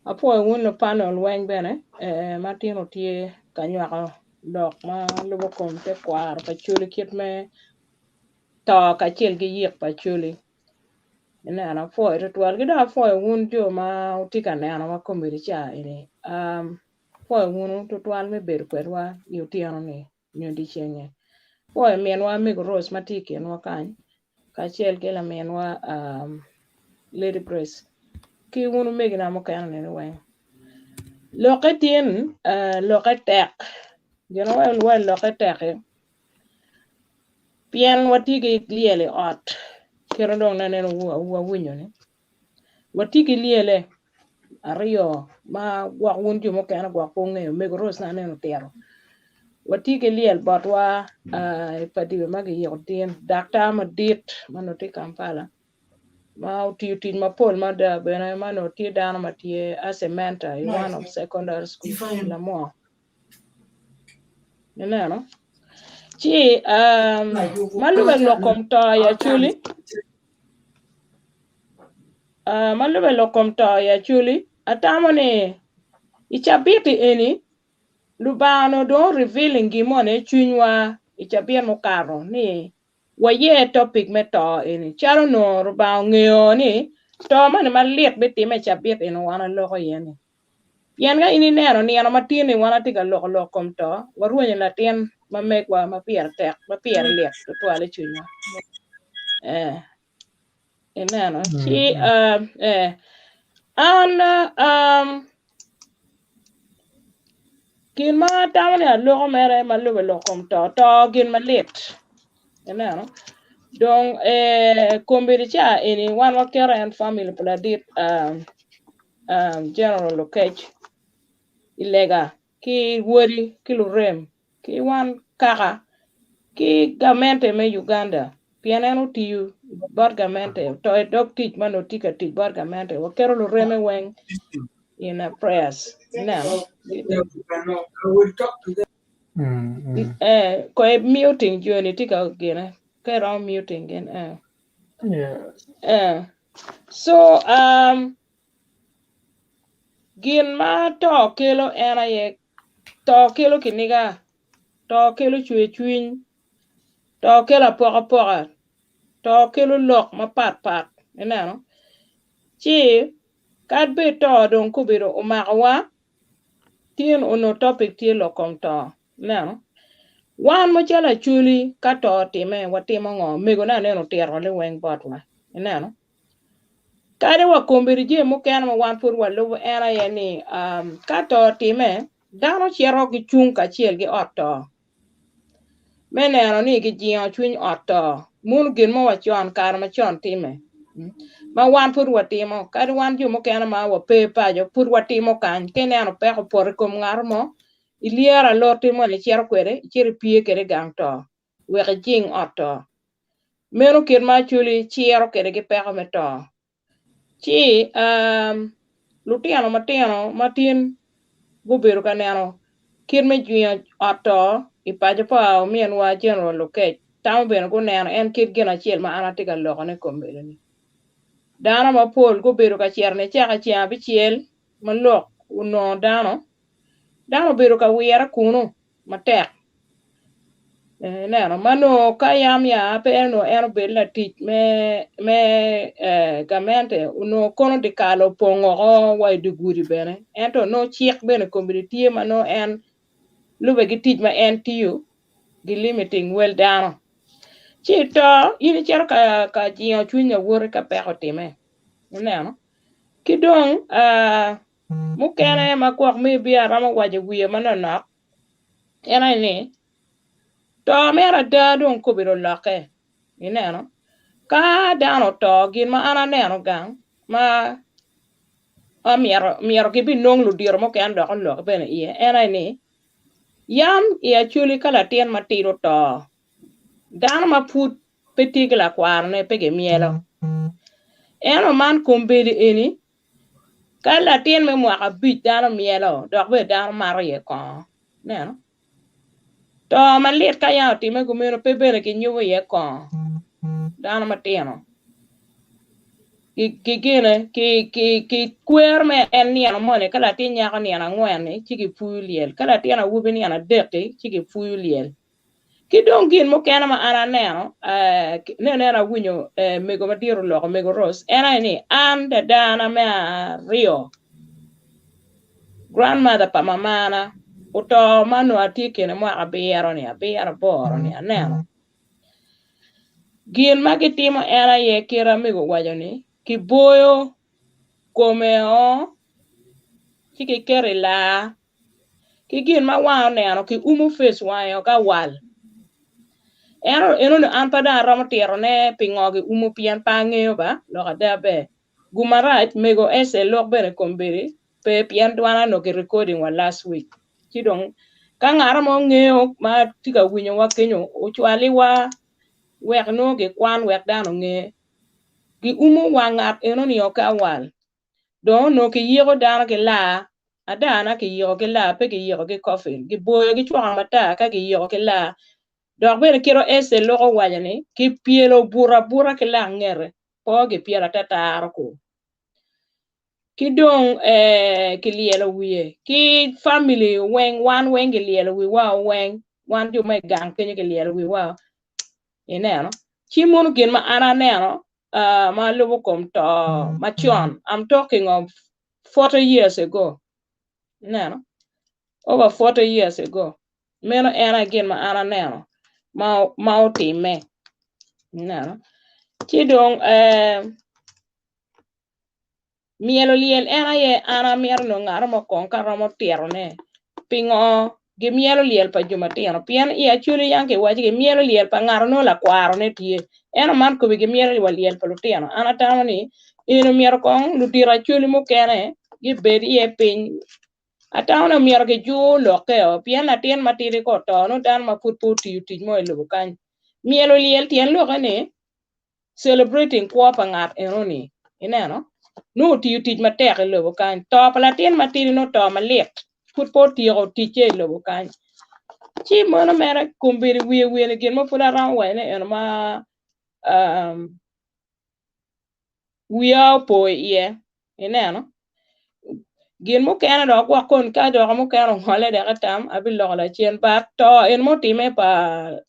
Apwoyo wun lupanel weng bene ma tin wutye ka nywako lok ma lubo kom tekwaro pa Acholi kit me to kacel ki yik pa Acholi. Ineno apwoyo tutwal ki dong apwoyo wun jo ma wutye ka nenowa kombeddi ca eni um apwoyo wunu tutwal me bedo kwedwa i otyeno ni nyo dyecenge. Apwoyo minwa Mego Rose ma tye i kinwa kany kacel ki laminwa um Lady Grace ki wun omegina mukene ni weng. Lokke tin uh, lokke tek gin ma lokke tek-ki Pien watye ki lyel i ot, kit ma dong aneno wawinyo-ni, watye ki lyele aryo ma gwok wun jo mukene gwok pe wungeyo, mego Rose nongo aneno otito. Watye ki lyel botwa i padibe ma kiyiko tin, daktar madit ma onongo tye i Kampala ma otiyo tic mapol mada bene ma onongo tye dano ma tye as a mentor i one of secondary school i Lamwor. Ineno? Ci um, ma lube lok kom to i Acholi, uh, ma lube lok kom to i Acholi, atamo ni i cabit-ti eni, Lubanga onongo dong revealing gin moni i cwinywa i cabit mukato ni waye topic me to eni. Calo onongo Lubanga ongeyo ni to moni malit bitimme i cabit eni wan waloko iye ni. Pien ka in ineno nino ma tin-ni wan atye ka loko lok kom to, warwenyo latin ma megwa ma pire tek, ma pire lit tutwal i cwinywa. Eh, ineno? Ci, uh, eh, an, um, gin ma atamo ni aloko mere ma lube lok kom to, to gin malit. Ineno? Dong, eh, kombeddi ca eni wan waketo en family pa ladit, um, General Lokech i lega ki wodi ki lurem ki wan kaka ki gamente me Uganda pien en otiyo bot gamente oto i dog tic ma nongo tye ka tic bot gamente waketo lureme weng in a prayers ineno eh ko muting joni tye ka gine ka iromo muting gin eh eh So, um, gin ma to kelo en aye to kelo kiniga, to kelo cwercwiny, to kelo apokapoka, to kelo lok mapatpat, ineno? Ci kadi bed to dong kobedo omakowa, tin onongo topic tye lok kom to. Ineno? Wan macalo Acholi ka to otime watimo ngo? Omego ne aneno otito liweng botwa. Ineno? Kadi wa kombeddi jami mukene ma wan pud walubo en aye ni um, ka to otime dano cito gicung kacel ki ot to me neno ni gijingo cwiny ot to. Muno gin mo wacon kare macon time ma wan pud watimo kadi wan jo mukene ma wape paco pud watimo kany ka ineno peko opoto i kom ngat mo Ilyero alot-ti moni icito kwede, icito ipye kwede i gang to, wek ijing ot to. Meno kit ma Acholi ciro kwede ki peko me to. Ci lutino matino ma tin gubedo ka neno kit me jwingo ot to i paco pa ominwa General Lokech, tamo bene guneno en kit gin acel ma an atye ka lokone kombeddi-ni. Dano mapol gubedo ka cito nicaka ceng abicel ma lok onongo dano Dano obedo ka wire kunu matek. Ineno, ma nongo ka yam ya pe onongo en obed latic me me gamente onongo kono dyekal opong woko wa i dye gudi bene ento nongo cik bene kombeddi tye ma nongo en lube ki tic ma en tiyo gi limiting wel dano. Ci ito in icito ka jingo cwiny lawoti ka peko otime. Ineno? Ki dong Mukene ma gwok maybe aromo waco wiye manoknok en aye ni to mere ada dong kobedo olokke ineno ka dano oto gin ma an aneno gang ma myero gibinong ludito mukene dok olok bene iye en aye ni yam i Acholi ka latin matidi oto dano ma pud pe tye ki lakwarone pe gimyelo ento man kombeddi eni Ka latin me mwaka abic dano myelo dok bene dano mato iye kongo. Ineno? To malit ka yam otime kumeno pe bene kinyubo iye kongo. Dano matino ki gine ki kwer me en nino moni ka latin nyako nino angwen-ni ci kipuyo lyel, ka latin awobi nino adek-ki ci kipuyo lyel. Ki dong gin mukene ma an aneno, ne aneno awinyo mego madit oloko, mego Rose, en aye ni an dadana me aryo, grandmother pa mamana, oto ma onongo atye i kine mwaka abiro ni, abiro aboro ni, aneno. Gin ma gitimo en aye kit ma mego owaco ni, kiboyo kome o ci kiketo i laa ki gin ma wanga oneno ki umo face wange o ka wal. Ento enoni an pe dong aromo tito ne pingo ki umo pien pe angeyo ba lok ada ber. Gum marac mego Ese lok bene kombedi pe pien dwana onongo ki recording wa last week ci dong ka ngat mo ngeyo ma tye ka winyo wa kenyo ocwali wa wek nongo gikwan wek dano onge. Giumo wang ngat enoni o ka wal. Dong onongo kiyiko dano ki laa, adana kiyiko ki laa, pe kiyiko ki coffin. Giboyo ki cwaka matar ka kiyiko ki laa. Dok bene kit ma Ester loko owaco ni, kipyelo obuto abuta ki lak ngete, po gipyelo atataro ku. Ki dong eh, kilyelo wiye. Ki family weng, wan weng gilyelo wiwa weng, wan jo ma i gang kenyo kilyelo wiwa. Ineno? Ci mono gin ma an aneno ma lubo kom to macon, I'm talking of 40 years ago, ineno, over 40 years ago, meno en aye gin ma an aneno ma, ma otimme, ineno. Ci dong eh, Myelo lyel en aye an amito nongo ngat mo kong ka romo titone pingo gimyelo lyel pa jo matino pien i Acholi yang kiwaco gimyelo lyel pa ngat onongo lakwarone tye ento man kobi gimyelo wa lyel pa lutino an atamo ni eni omyero kong ludito Acholi mukene gibed iye piny atamo ni omyero gijur lokke o pien latin matidi ka oto nongo dano ma pud pe otiyo tic mo i lobo kany myelo lyel tyen lokke ni celebrating kwo pa ngat enoni ineno nongo otiyo tic matek i lobo kany to pa latin matidi nongo to malit pud pe otyeko ticce i lobo kany ci meno mere kombeddi wiye wiye ni gin ma pud aromo waco ni eno ma um, wiya opo iye ineno gin mukene dok gwok kon ka dok mukene ongole dok atam abiloko lacen but to en mutime pa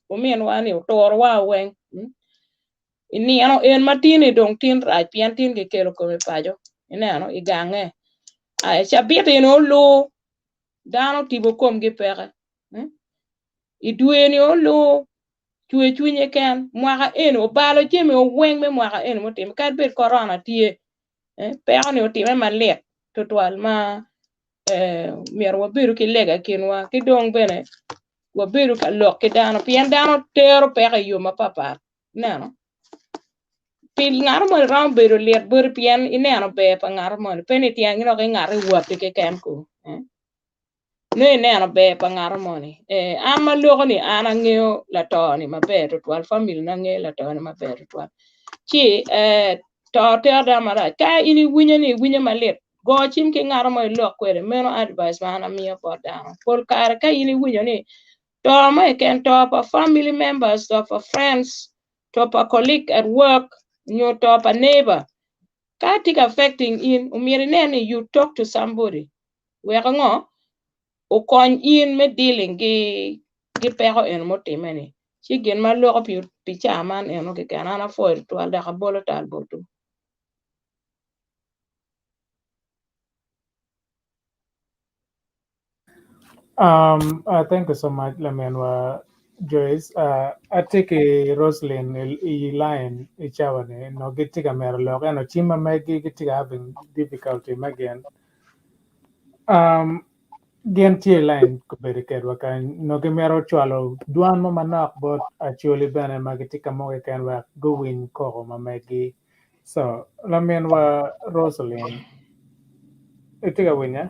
ominwa ni oturowa weng i nino en ma tin-ni dong tin rac pien tin kikelo kome paco ineno i gange cabit eni olu dano tipo komgi peke i dwe-ni olu cwer cwinye ken mwaka eni obalo jami weng me mwaka eni mutime kadi bed korona tye peko ni otime malit tutwal ma myero wabedu ki lega i kinwa ki dong bene wabedu ka lok ki dano pien dano tero peko i yo mapatpat ineno pi ngat moni romo bedo lit boti pien ineno ber pa ngat moni pe ni tyen dok ingati watti keken ko. Nongo ineno ber pa ngat moni. Eh, an ma loko ni an angeyo lato ni maber tutwal, family na ngeyo lato ni maber tutwal. Ci eh, to tero dano marac. Ka in iwinyo ni iwinyo malit, go cim ki ngat mo ilok kwede. Meno advice ma an amiyo bot dano. Pol kare ka in iwinyo ni to mo keken, to pa family members, to pa friends, to pa colleague at work, nyo to pa neighbor, ka tye ka affecting in, omyero inen ni you talk to somebody. Wek ango? Okony in me dealing gi gi peko eno mutime ni. Ci gin ma aloko pi pi caa man eno keken an apwoyo tutwal dok abolo tal botwu. Thank you so much laminwa Joyce. Atye ki Roslyn i line i cawa ni nongo gitye ka mito lok ento cim ma megi gitye ka having difficulty me gin. Gin tye i line kobedo kedwa kany nongo gimito cwalo dwan mo manok bot Acholi bene ma gitye ka mo keken wek guwiny koko ma megi. So laminwa Roslyn itye ka winya?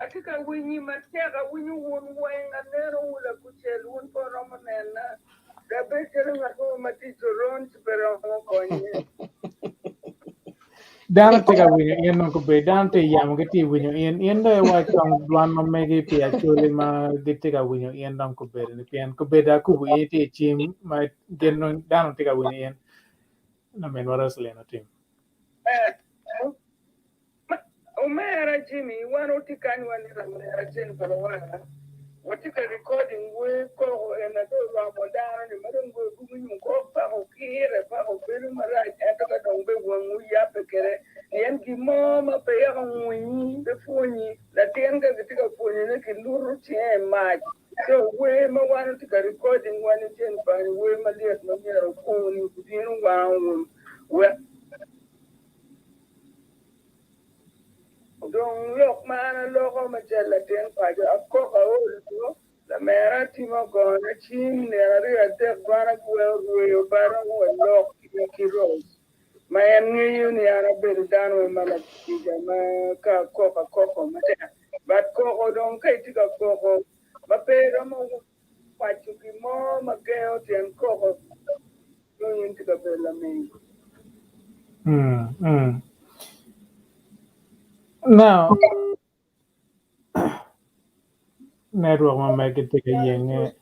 Atye ka winyi matek, awinyo wun weng, aneno wu lakucel, wun pe wuromo nena. Dok bed calo ngat mo ma tye i coron ci pe romo konye. Dano tye ka winyo in nongo kobedo dano tye i yamo gitye winyo in in dong iwac kong dwan ma megi pi Acholi ma gitye ka winyo in dong kobedo ni pien kobedo akubo in itye i cim ma gin dong dano tye ka winyo in laminwa Roslyn otim. Eh, Omera Jimmy, wan watye kany wan i lamera acel pa luwala. Watye ka recording wer koko en aye oromo dano ni ma dong goyo buku nyo kok paka okire paka obedo marac ento ka dong be wangu yabbe kede pien gin mo ma pe yako ngwinyi pe pwonyi latin ka kitye ka pwonyone ki luto cinge i mac so wer ma wan watye ka recording wan i Jennifer ni wer malyet ma myero okuni obino wango wun wek Dong lok ma an aloko macalo latin paco, akok aol do, lamera atimo agona cim nino aryo adek dwana giweko rweyo bada wa lok ki Rose ma en ngeyo ni an abedo dano ma lakica ma ka akok akoko matek but koko dong ka itye ka koko ma pe iromo waco gin mo ma gengo tyen koko nongo in tye ka bedo laming. Now, network ma megi tye ka yenge.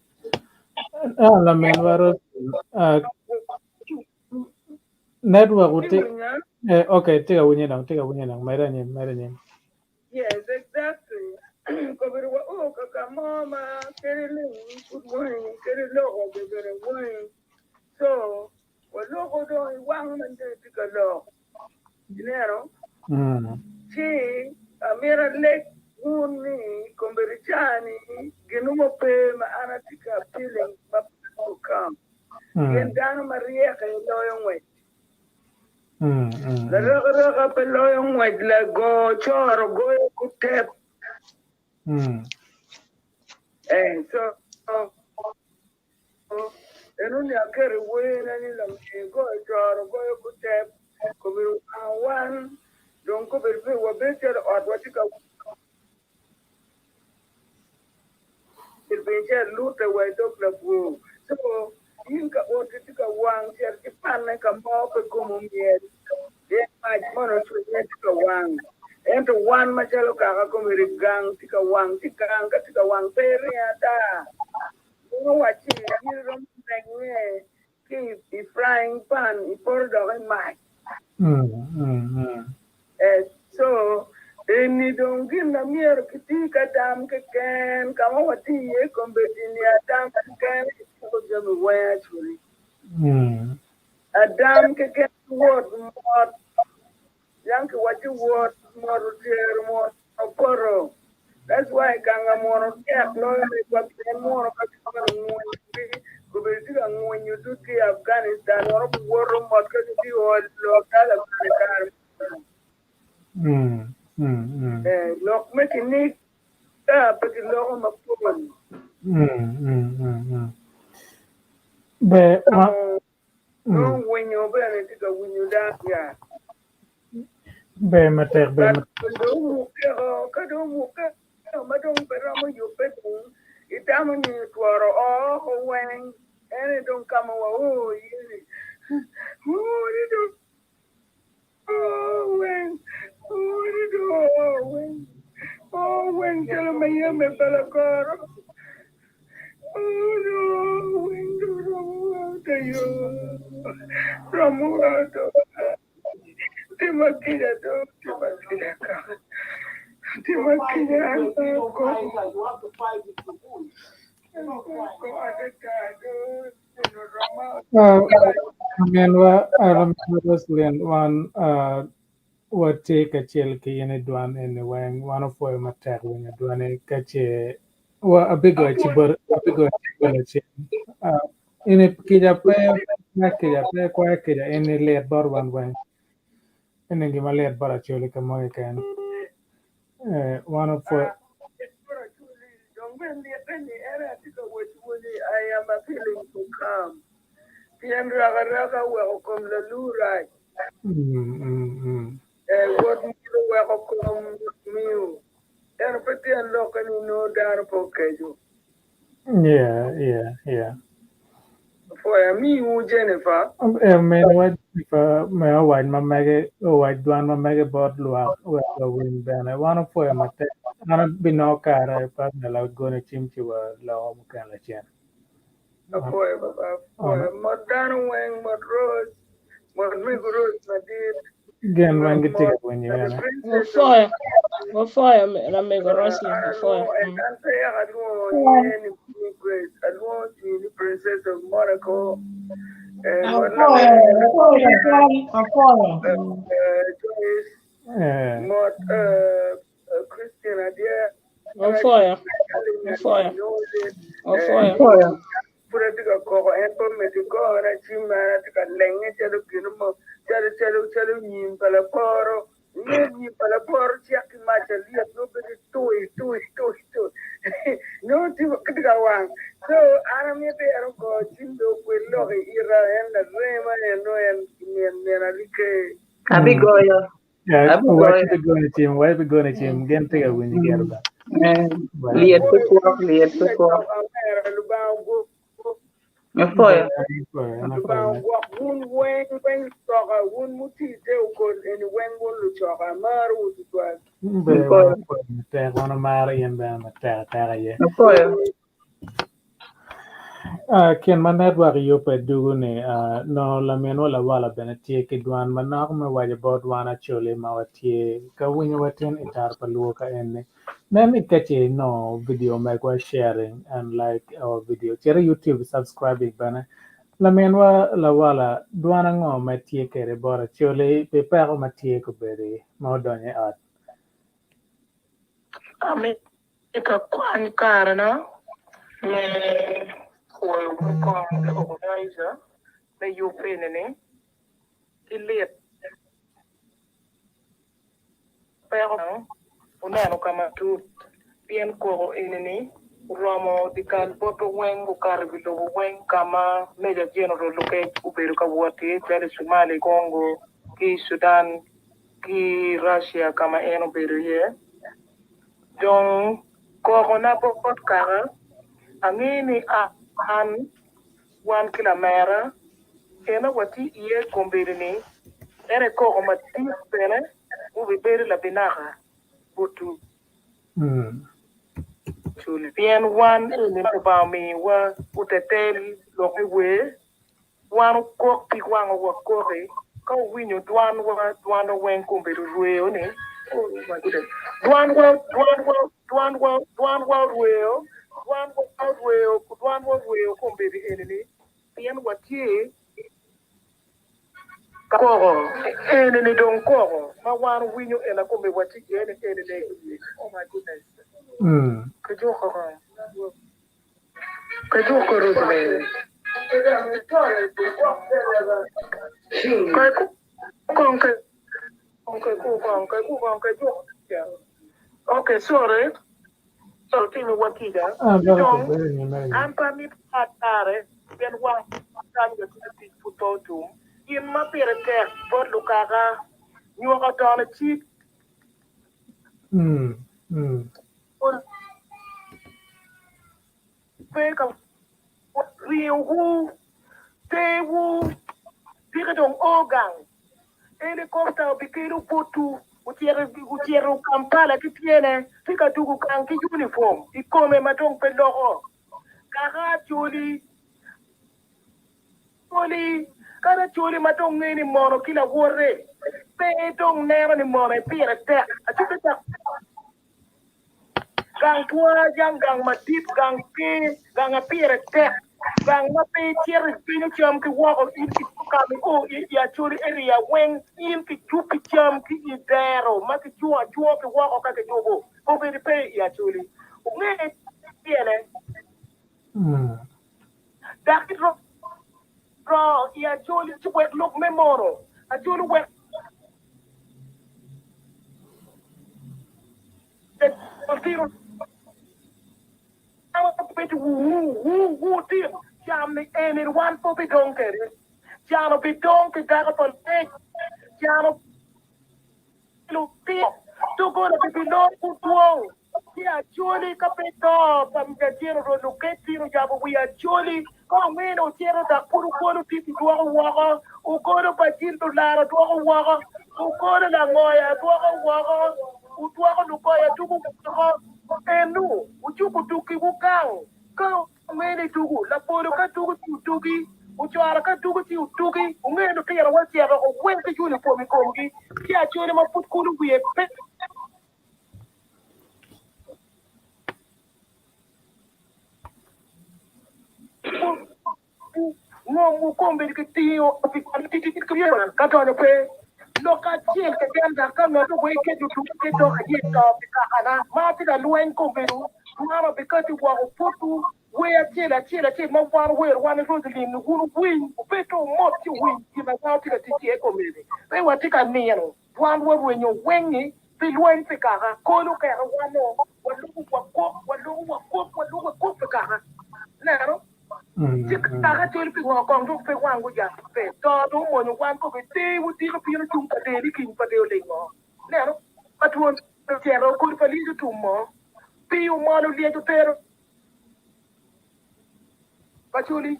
Ah, laminwa Roslyn, ah, network wu tye, eh, okay, tye ka winye dong, tye ka winye dong, med anyim, med anyim. Yes, exactly. Kobedo wa o ka ka mo ma kadi lim pud wangi, kadi loko be bene wangi. So, waloko dong i wang ma nongo itye ka lok. Ineno? Ci amito aleg wun ni kombeddi ca-ni gin mo pe ma an atye ka appealing ma pe okam. Pien dano maryek aye loyo ngwec. Laraka pe loyo ngwec lago coro goyo gutep. So enoni aketo i werna ni lamiye goyo coro goyo gutep kobedo wango wan dong kobedo pe wabedo calo ot watye ka piny ci alute wa i dog labwor. So in ka oti tye ka wang cit ki panne ka mo pe kom omyel pien mac mono ocwinye tye ka wang. Ento wan macalo kaka komiti gang tye ka wang ci gang ka tye ka wang pe iringo ata. Munu wacci in iromo nenge ki i frying pan ipoto dok i mac. So eni dong gin ma myero kiti ki adam keken ka ma watye iye kombeddi-ni adam keken aye tyeko jami weng actually. Adam keken ki wot mot yang kiwacci wot mot otyero mot opoto that's why kanga muno tek loyo megwa pien muno ka gitwero ngwinyogi gubedo tye ka ngwinyo dud ki i Afghanistan muno guwoto mot ka gitye olo dala bene kare meno. Lok me kiniga pe kiloko mapol. Ber ma Nongo winyo bene tye ka winyo dano ya. Ber matek, ber matek. Dong omukke o, ka dong omukke o ma dong pe romo yubbe dong itamo ni tworo o oko weng en aye dong ka ma wao iye ni oo ni dong oo weng oo ni dong oo weng oo weng calo ma yam i palakoro. Laminwa Roslyn wan watye kacel ki in i dwan eni weng wan opwoyo matek winyo dwani ka ce wa abigoyo ci bot abigoyo ci bot acel in kica pe kica pe kwayo kica in ilit bot wan weng eni gima lit bot Acholi ka mo keken wan opwoyo. Pien rakaraka weko kom lalur rac. Ee, wot myero oweko kom miyo. Ento pe tyen lokke ni nongo dano pe okeco. Yeah, yeah, yeah. Apwoyo amiwu Jennifer. Minwa Jennifer me owac ma mege, owac dwan ma mege bot lwak wek wawiny bene. Wan opwoyo matek. An abinongo kare pa nela gone cim ci waloko mukene lacen. Apwoyo baba, apwoyo. Mot dano weng, mot Rose, mot mego Rose madit. Gin weng gitye ka winyi The bene. princess of Apwoyo. Wafoyo lamego Roslyn, wafoyo. Alwongo en an pe yaka alwongo nyinge ni Queen Grace, alwongo jwi ni Princess of Monaco. And Afoyo, afoyo twal, afoyo. Joyce Ngot Christian Adier. Wafoyo, wafoyo, wafoyo. Pud atye ka koko, en pe omedde ki gona, cim mera tye ka lenge calo gin mo, calo calo calo nyim pa laporo. Inge nyim pa laporo cek ki mac alyet nongo bedo tui tui tui tui nongo tye tye ka wang. So an amito en ogo cim dong okwed lok i ita en larema en nongo en min min alike. Abigoyo. Yeah, Abigoyo. wac bigone cim, wac bigone cim, gin tye ka winyi gire ba. Eh, Lyet pe kwok, lyet pe kwok. Amera Lubanga ogwok Afoyo. Lubanga ogwok wun weng weng lucoka wun muti te okol eni weng wun lucoka amaro wu tutwal. Be Afoyo. wan apwoyo matek, wan omaro in bene matek atek aye. Afoyo. Kin ma network yubbe dugu ni nongo laminwa lawala bene tye ki dwan manok me waco bot wan Acholi ma watye ka winyo watin i tar pa luo ka eni. Nen ni ka ce inongo video megwa sharing and like our video cit i YouTube subscribing bene. Laminwa lawala dwan ango ma itye kwede bot Acholi pi peko ma tye kobedi ma odonyo i ot? Amito akwany karena me pwoyo wun kong the organizer me yub eni-ni ki lit peko wuneno ka matut pien koko eni-ni oromo dyekal poto weng okato i wi lobo weng ka ma Major General Lokech obedo ka wot iye calo i Somali, Congo ki Sudan ki Russia ka ma en obedo iye. Dong kokona bot kaka, angeyo ni an, wan ki lamera, ena watye iye kombeddi-ni, en aye koko madit bene mubibedo labinaka botwu. Pien wan eni ma Lubanga omiyowa otetel lok me wer, Wan wukok pig wangwa wakoki ka wuwinyo dwanwa, dwanwa weng kombeddi orweyo ni, oh my goodness, dwanwa, dwanwa, dwanwa, dwanwa orweyo, dwanwa orweyo, dwanwa orweyo kombeddi eni ni, pien watye ka koko eni ni dong koko ma wan owinyo ena kombeddi watye iye ni eni ni, oh my goodness, kijuko kong. Pe ka ringowu, terwu, tike dong o gang. Helicopter obikelo botwu, ocito Kampala ki tyene, tye ka tugo gang ki uniform i kome ma dong pe loko. Kaka Acholi, Acholi, kadi Acholi ma dong ngeyo ni mono ki lawote pe dong neno ni mono epire tek. Acholi tek. Gang twora jang gang madit, gang ker, gang a pire tek, gang ma pe icito ipenyo cam ki woko in ki ka ma io iye i Acholi area weng in ki cupi cam ki i dero ma ki cungo acunga ki woko ka ki jubo obedo pe i Acholi. Wunge tyene dok iro i Acholi ci wek lok me mono Acholi wek Can ni eni wan pe obidong kwede, can obidong ki dako pa Lec, can lutino doggola gibilor gudwong ci Acholi ka pe to pa Mjajiro Rwot Luket tino oyabo wi Acholi ka omine ocito dok pud ogolo titi dwoko woko, ogolo pa Jil Lulara dwoko woko, ogolo Langoya dwoko woko, odwoko Lugoya dugo woko, enu wucuko dukkiwu gang ka omine dugu, labolo ka dugo ci odugi, ocoro ka dugo ci odugi, wunge lutino wa cito weng ki uniform i komgi ci Acholi ma pud kulu wiye pe. Ngomwu kombeddi kitingo ka donyo pe. Lok acel keken dok ka ngat ogo ikeco tuko ki dok aye to pi kakana ma atye ka lweny kombeddi dwana obikati woko botwu wer acel acel acel ma wan wero wan i Roselyn ni wun wuwiny wubed to wumot ci wuwiny gin ma wan watye ka tic iye kombeddi pe watye ka nino dwanwa orwenyo weng-ngi pi lweny pi kaka kolo oketo wan o walubo wakok walubo wakok walubo wakok pi kaka ineno. Ci kaka col pi ngo kong dong pe wang guyab pe to dong omonyo wan ko be ter wutiko bino cung pa der ni kiny pa der olingo neno pa twon ocito kodi pa lyec otum mo pii omol olyec otero pa coli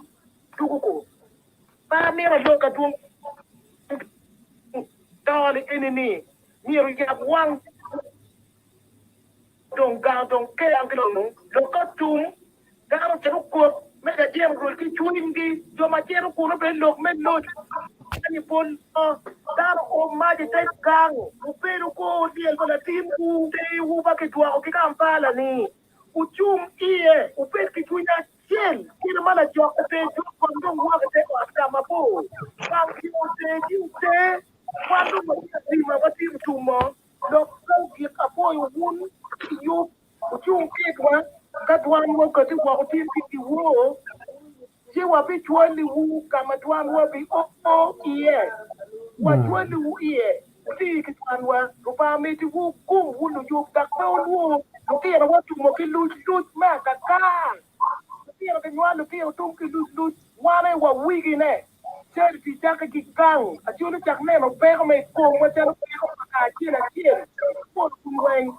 tuko ko pe amito alok adwong to ni eni ni myero oyab wang Dong gang dong keang ki dong lok ka tum, dano cito kok me ka jemo rol ki cwinygi, jo ma cito kunu bene lok me loc ni pol mo, dano o mac i te gang, wubedo ko lyel pa latinwu, terwu ba kidwoko ki Kampala ni wucung iye, wubed ki cwiny acel, kit ma lajok oter jok kong dong woko i te ot ka mabor, gang ci oter ci oter, wan dong watye ka tima watimo tum mo. Lok ka ogik apwoyo wun ki yub, wucung kedwa ka dwanwa okati woko tin ki dyewor, ci wabicwaliwu ka ma dwanwa bio iye. Wacwaliwu iye, wuti ki dwanwa. Lubanga mitiwu gum wun luyub, dok pe wulwor lutinowa tumo ki luc luc me akaka. Lutino ginywalo lutino tum ki luc luc, wan aye wawigine. Charity cakke ki gang, acwalo cak neno peko ma i komwa calo peko pa kacel acel pol kun weng.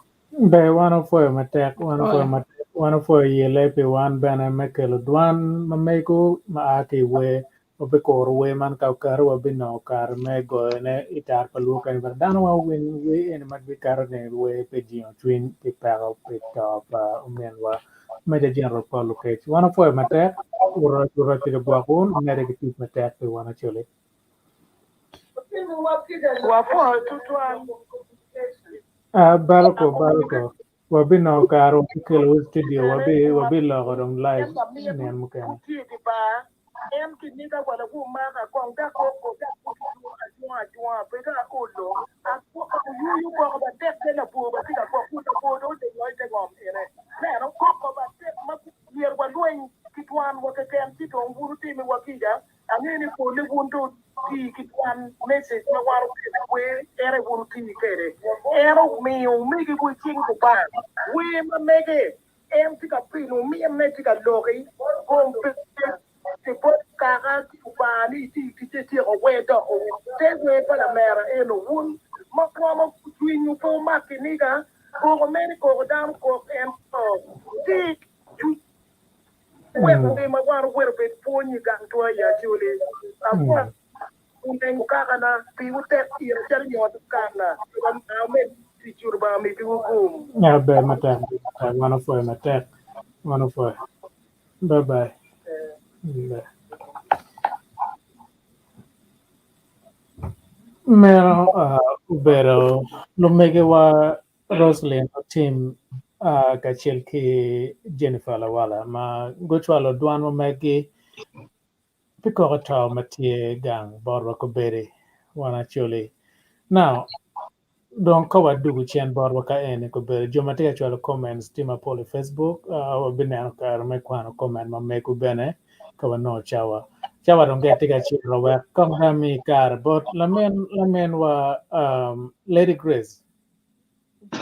Ber wan opwoyo matek, wan opwoyo matek, wan opwoyo yele pi wan bene me kelo dwan ma mego ma a ki i wer. Wabikuro wer man ka okato wabinongo kare me goyone i tar pa luo kany wek dano wa owiny wer eni ma bikato ni wer pi jingo cwiny pi peko pi to pa ominwa. Major General Paul Lokech. Wan opwoyo matek, Rwot ogwok wun, wumedde ki tic matek pi wan Acholi. Wapwoyo tutwal. Ah, Baloko, Baloko. Wabinongo kare wabikelo i studio, wabi wabiloko dong live nino mukene. En kiniga wa lagumaka kong dok koko dok koko ajwang ajwanga pe ka olo agwoka oyuyu boko matek te labwor ba tye ka kok kun labwor dong olingo ite ngom ene neno koko matek ma myero walweny ki dwan wa keken ci dong wun wutimi wa kica angeyo ni pole wun dong wuti ki dwan message ma wan okelo wer en aye wun wuti kede en omiyo omegi wu cing Lubanga wer ma mege En tye ka pino ominne tye ka loki gom pe ki bot kaka ki Lubanga ni iti ticce ityeko wer doko te wer pa lamera eno wun ma romo cwinywu pe wumak kiniga koko mere koko dano kok ento ti cwiny wek wer ma wan owero obed pwony i gang twa i Acholi apwoyo wun kakana piwu tek ira calo nyot kana Lubanga omed ticwu Lubanga omeddiwu gum. Ya ber matek matek wan opwoyo matek wan opwoyo bye bye. Ber. Meno uh, obedo lumegiwa Roslyn Otim uh, kacel ki Jennifer Lawala ma gucwalo dwan ma meggi Pi koko to ma tye gang botwa kobedi wan Acholi. Now, dong ka wadugu cen botwa ka eni kobedo jo ma tye ka cwalo comments tye mapol i Facebook, uh, wabineno kare me kwano comment ma megu bene ka wanongo cawa. Cawa dong gire tye ka cito wek kong dong ami kare bot lamin laminwa um, Lady Grace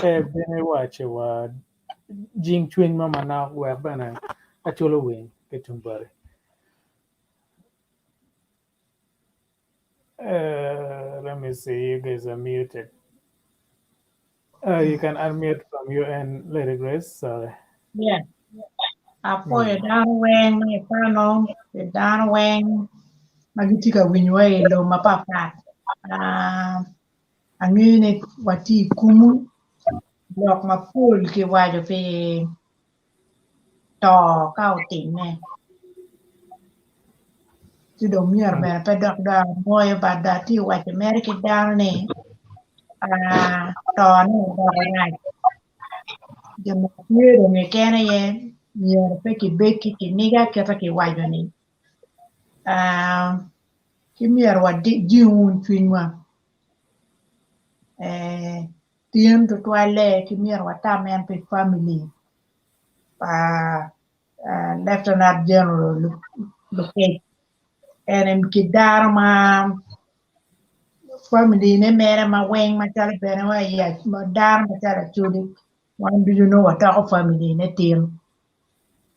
pe bene iwaco wa jing cwiny mo manok wek bene acul owiny ki tung boti. Uh, let me see, you guys are muted. Uh, you can unmute from your end, Lady Grace. Sorry. Yeah. Apwoyo dano weng ma i pano, ki dano weng ma gitye ka winyowa i lobo mapatpat. Ah, angeyo ni watye i kumu, lok mapol kiwaco pi to ka otimme. Ci dong myero bene pe dok dong anwoyo but dong atye ka waco mere ki dano ni ah, to-ni odoko rac. Jo ma tye dong keken aye myero pe kibed ki kiniga kit ma kiwaco-ni. Ah, ki myero wajing wun cwinywa. Eh, tin tutwalle ki myero watam en pi family pa ah, Lieutenant General Lukec. En en ki dano ma family ne mere ma weng macalo bene wa i dano macalo Acholi wan ducu nongo watoko family ne tin.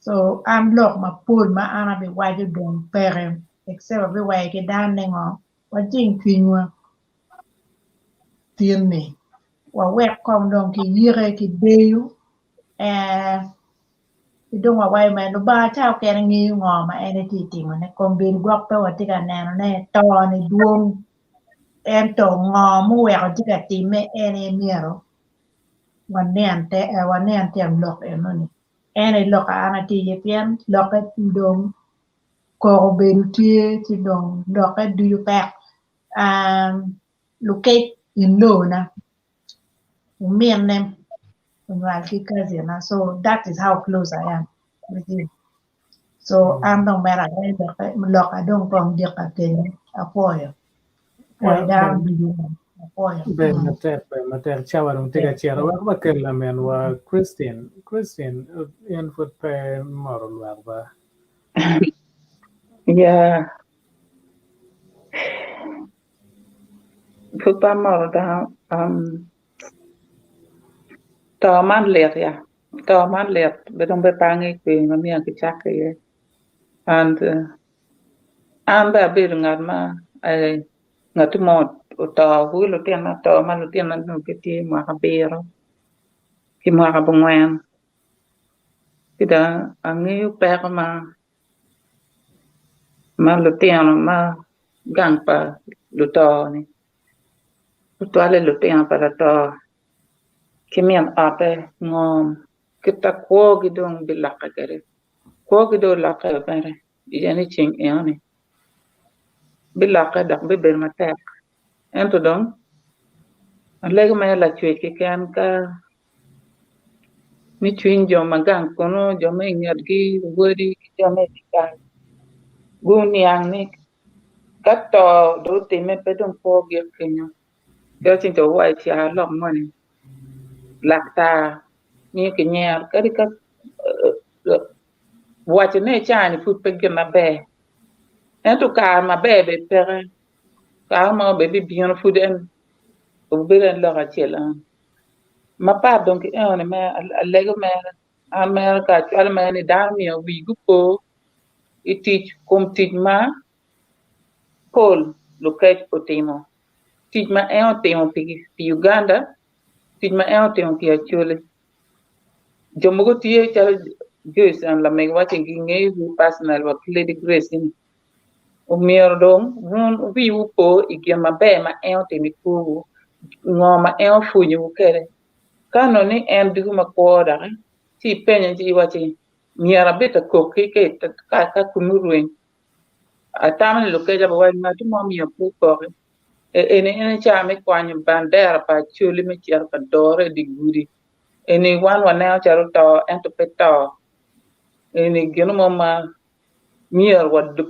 So an lok mapol ma an abiwaco dong peke except abiwaco ki dano ni ngo wajing cwinywa tin ni wawek kong dong ki yike ki deyo eh ki dong wawaco mere Lubanga ca okene ngeyo ngo ma en tye itimone kombeddi gwok pe watye ka nenone to ni dwong ento ngo muweko tye ka timme en aye myero wanen te wanen tyen lok enoni en aye lok a an atye iye pien lokke dong koko obedo tye ci dong lokke ducu pek lukec in lona ominne onywal ki cousin na so that is how close I am with him so an dong mere aye loka dong kong dika kenyo apwoyo apwoyo dano ducu apwoyo. Ber matek, ber matek. Cawa dong tye ka cito. Wek wakel laminwa Christine. Christine, in pud pe imoto lwak ba? Yeah. Pud pe amoto dano. Um, to man lit ya. To man lit be dong be pe ange kwe ma myero kicak iye. And uh, an bene abedo ngat ma eh, ngat mo oto wi lutinona oto ma lutinona dong gitye mwaka abiro ki mwaka abongwen. Ci dong angeyo peko ma ma lutino ma gang pa luto-ni tutwalle lutino pa lato ki min otte ngo kit ma kwogi dong bilokke kwede kwogi dong olokke bene pien i ceng enoni bilokke dok bibedo matek ento dong alego mere lacwec keken ka me cwiny jo ma gang kunu jo ma i ngetgi wadi ki jo ma i dye kal guniang ni ka to dong otimme pe dong kwo gik kenyo kadi ceng ca wa i carolok moni laktar miyo kinyero kadi ka wacone i caa-ni pud pe gin maber ento kare maber bene peke kare mo bene bibino pud en obedo en lok acel eno. Mapat dong ki enoni mere alego mere an mere ka acwalo mere ni dano myero wigi opo i tic kom tic ma Paul Lukec otimo, tic ma en otimo pi Uganda, tic ma en otimo pi Acholi. Jo mogo tye calo Joyce and lamego waco ni gingeyo gi personal wa ki Lady Grace ni Omyero dong wun wiwu opo i gin maber ma en otimo i kwowu, ngo ma en opwonyowu kwede. Ka nongo ni en dugo ma kwo doki, ci ipenye ci iwacci, Myero abed ka koki ka komi orweny. Atamo ni lukeca biwaco ngat mo myero pe okoki. Eni en aye cawa me kwanyo bandera pa Acholi me cito ka dore i dye gudi. Eni wan waneno calo to ento pe to. Eni gin mo ma myero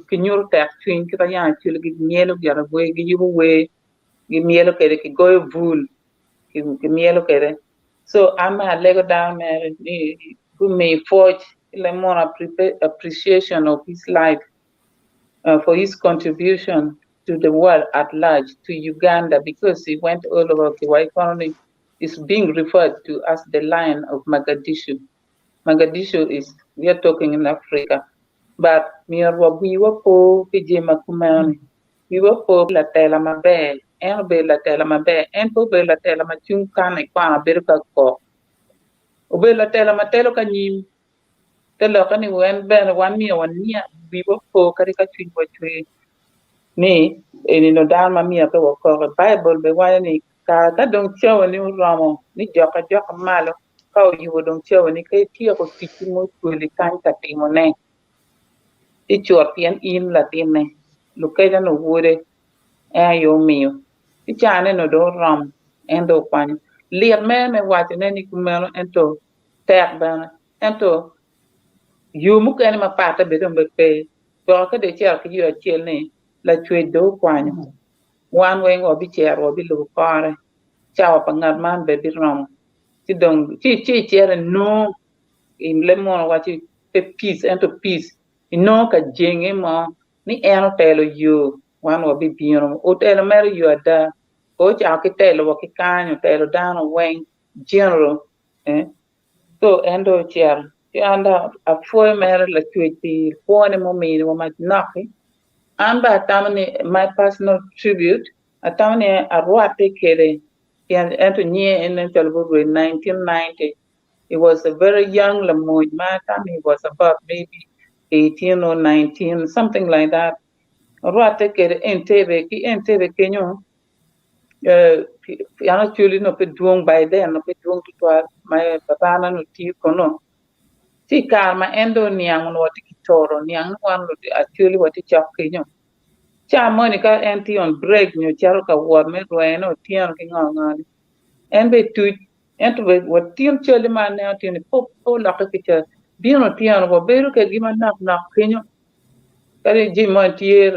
kinyuto tekcwiny kit ma yam Acholi gimyelo gire wer giyubo wer gimyelo kwede kigoyo bul kimyelo kwede so an mere alego dano mere ni gumi pwoc ki lemon appreciation of his life for his contribution to the world at large to Uganda because he went all over kiwaco ni is being referred to as the lion of Mogadishu. Mogadishu is we are talking in Africa but myero wa wiwa po pi jami ma kumeno ni wiwa po pi latela maber en obedo latela maber en pe obedo latela ma cung kan ikwana bedo ka kok obedo latela ma telo ka nyim te lokke ni en bene wan myero waniang wiwa po kadi ka cwinywa cwer ni eni nongo dano ma myero pe wakoki Baibul bene waco ni kare ka dong cawani oromo ni jok ajoka malo Ka oyubo dong cawani ka ityeko ticci ma ocwali kany ka timone, ci cut pien in latinne. Lukeca-nu wode en aye omiyo. Ci caane-nu dong oromo, en dong okwanyo. Lit mere me wacone ni kumeno ento tek bene. Ento yo mukene mapatte bene dong pe. Gwoko ka dong icito ki yo acel ni Lacwec dong okwanyo, wan weng wabicito wabilubo kore, cawa pa ngat man bene biromo. Ci dong ci ci icito inongo i leb munu waco pe peace ento peace inongo ka jenge mo ni en otelo yo wan wabibino. Otelo mere yo ada, pe ocako ki telo wa ki kany otelo dano weng general eh. So en dong ocito. Ci an dok apwoyo mere Lacwec pi kwone ma ominiwa manok-ki. An bene atamo ni my personal tribute, atamo ni arwatte kwede pien ento nyinge en nen calo gurweny 1990. He was a very young lamony ma atamo ni he was about maybe 18 or 19 something like that. Arwatte kwede Entebbe ki Entebbe kenyo Pien Acholi nongo pe dwong by then nongo pe dwong tutwal ma babana nongo tiyo kunu ci i kare ma en dong oniang onongo watye ki toro oniang ni wan Acholi watye cok kenyo ca moni ka en tye on break nyo cito ka wot me rwene otyeno ki ngo ngo ni en bene tuc ento bene watin cali ma aneno tye ni pe olokke ki cal bino otyeno wabedo kwedgi manok nok kenyo kadi jami moni tye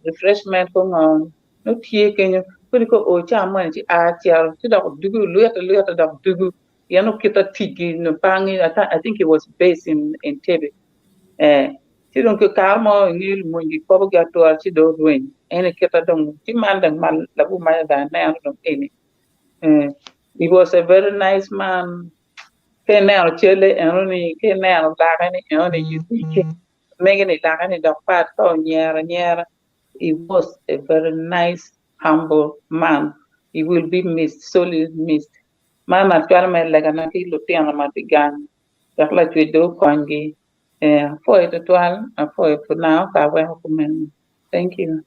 refreshment ko ngo nongo tye kenyo kadi ka oo ca moni ci a cito ci dok dugo lwite lwite dok dugo pien nongo kit ma ticgi nyo pe angeyo I think he was based in Entebbe eh ci dong kare mo inge lumony gikobogi atura ci dong orweny en aye kite dong ci man dong labur maca dong aneno dong eni eh he was a very nice man ka ineno calle enoni ka ineno lake ni enoni you think mege ni lake ni dok pat ka onyero anyera He was a very nice humble man he will be missed sorely missed man acwalo mere legana ki lutino ma tye gang wek lacwec dong okonygi ee apwoyo tutwal apwoyo for now ka aweko kumeno thank you.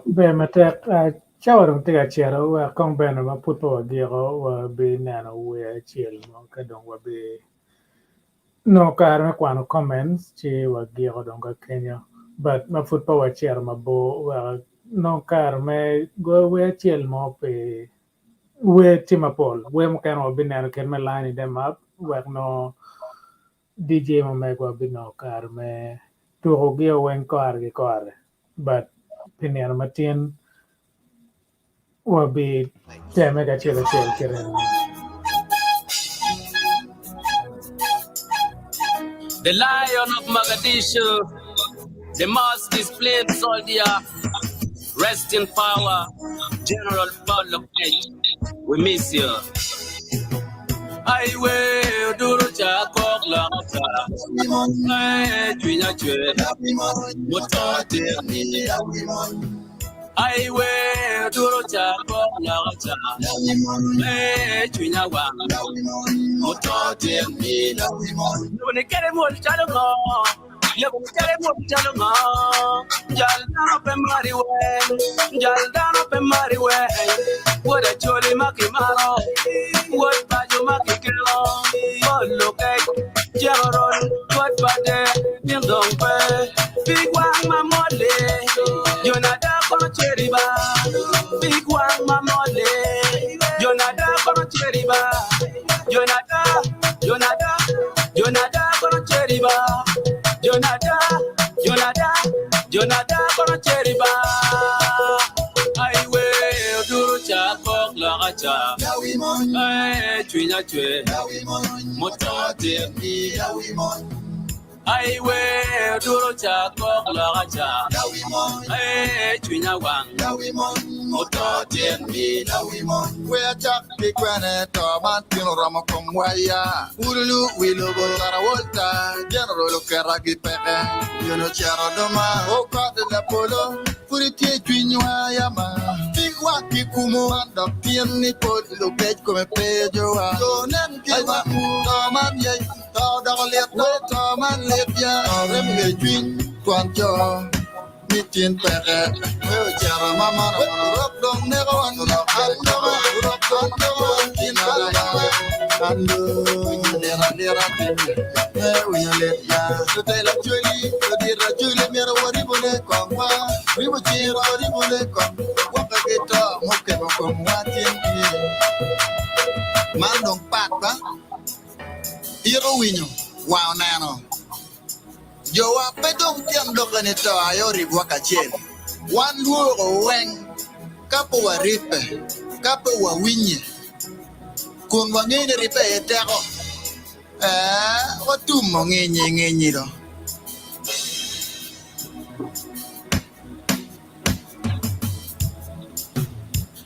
Ber matek. Cawa dong tye ka cito wek kong bene ma pud pe wagiko wabineno wer acel mo ka dong wabi Nongo kare me kwano comments ci wagiko dong ka kenyo but ma pud pe wacito mabor wek anong kare me goyo wer acel mo pi wer tye mapol wer mukene wabineno kit me lining them up wek nongo DJ ma megwa binongo kare me tuko gi weng kore ki kore but pi nino matin Wabitemme kacel acel ki remo. The Lion of Mogadishu, the most disciplined soldier, rest in power, General Paul Lokech, we miss you. Aiwe oduro ca kok loka ca, ee cwinya cwer, muto tir. Ai wer duro ca kok loka ca, ee cwinya wang muto tyen ni. Lobo ni kede mwol calo ngo, lobo ni kede mwol calo ngo, jal dano pe mari weng, jal dano pe mari weng, wod Acholi ma kimaro, wod paco ma kikelo, pol lukec, Jeroron, wod pa Dek, tin dong pe. Pig wang ma mole, Jonadab kono ceriba. Pig wang ma mole, Jonadab kono ceriba. Jonadab, Jonadab, Jonadab kono ceriba. Jonadab, Jonadab, Jonadab kono ceriba. Aiwe oduro ca kok loka ca, ee cwinya cwer muto tin. Ai wer duro ca kok loka ca, ee cwinya wang oto tyen mi. We acak ki kwene to man tin oromo komwa ya. Ululu wi lobo Tarawolta General oketa ki peke. Yono cero doma okot lapolo pud itye i cwinywa ya ma. Pig wang ki kumu man dok tyen ni pol lukec kome pe jowa. Jo nen ki wangwu to man yec. To doko lit we to man lit ya rem nge cwiny twon co ni tin peke we ocito ma mono mono rok dong neko wan rok andoka rok andoka wan tin alaba ando winyo lit alita tin me winyo lit ya lutela cweli ludito acweli myero waribo ne kongwa ribo ciro ribo ne kong gwokke ki to mukemo komwa tin tye man dong pat ba. Ito winyo, wang oneno. Jowa pe dong tyen lokke ni to aye oribwa kacel. Wan lworo weng ka pe waribbe, ka pe wawinye, kun wangeyo ni ribbe aye teko. Ee, watumo nginyi nginyi do.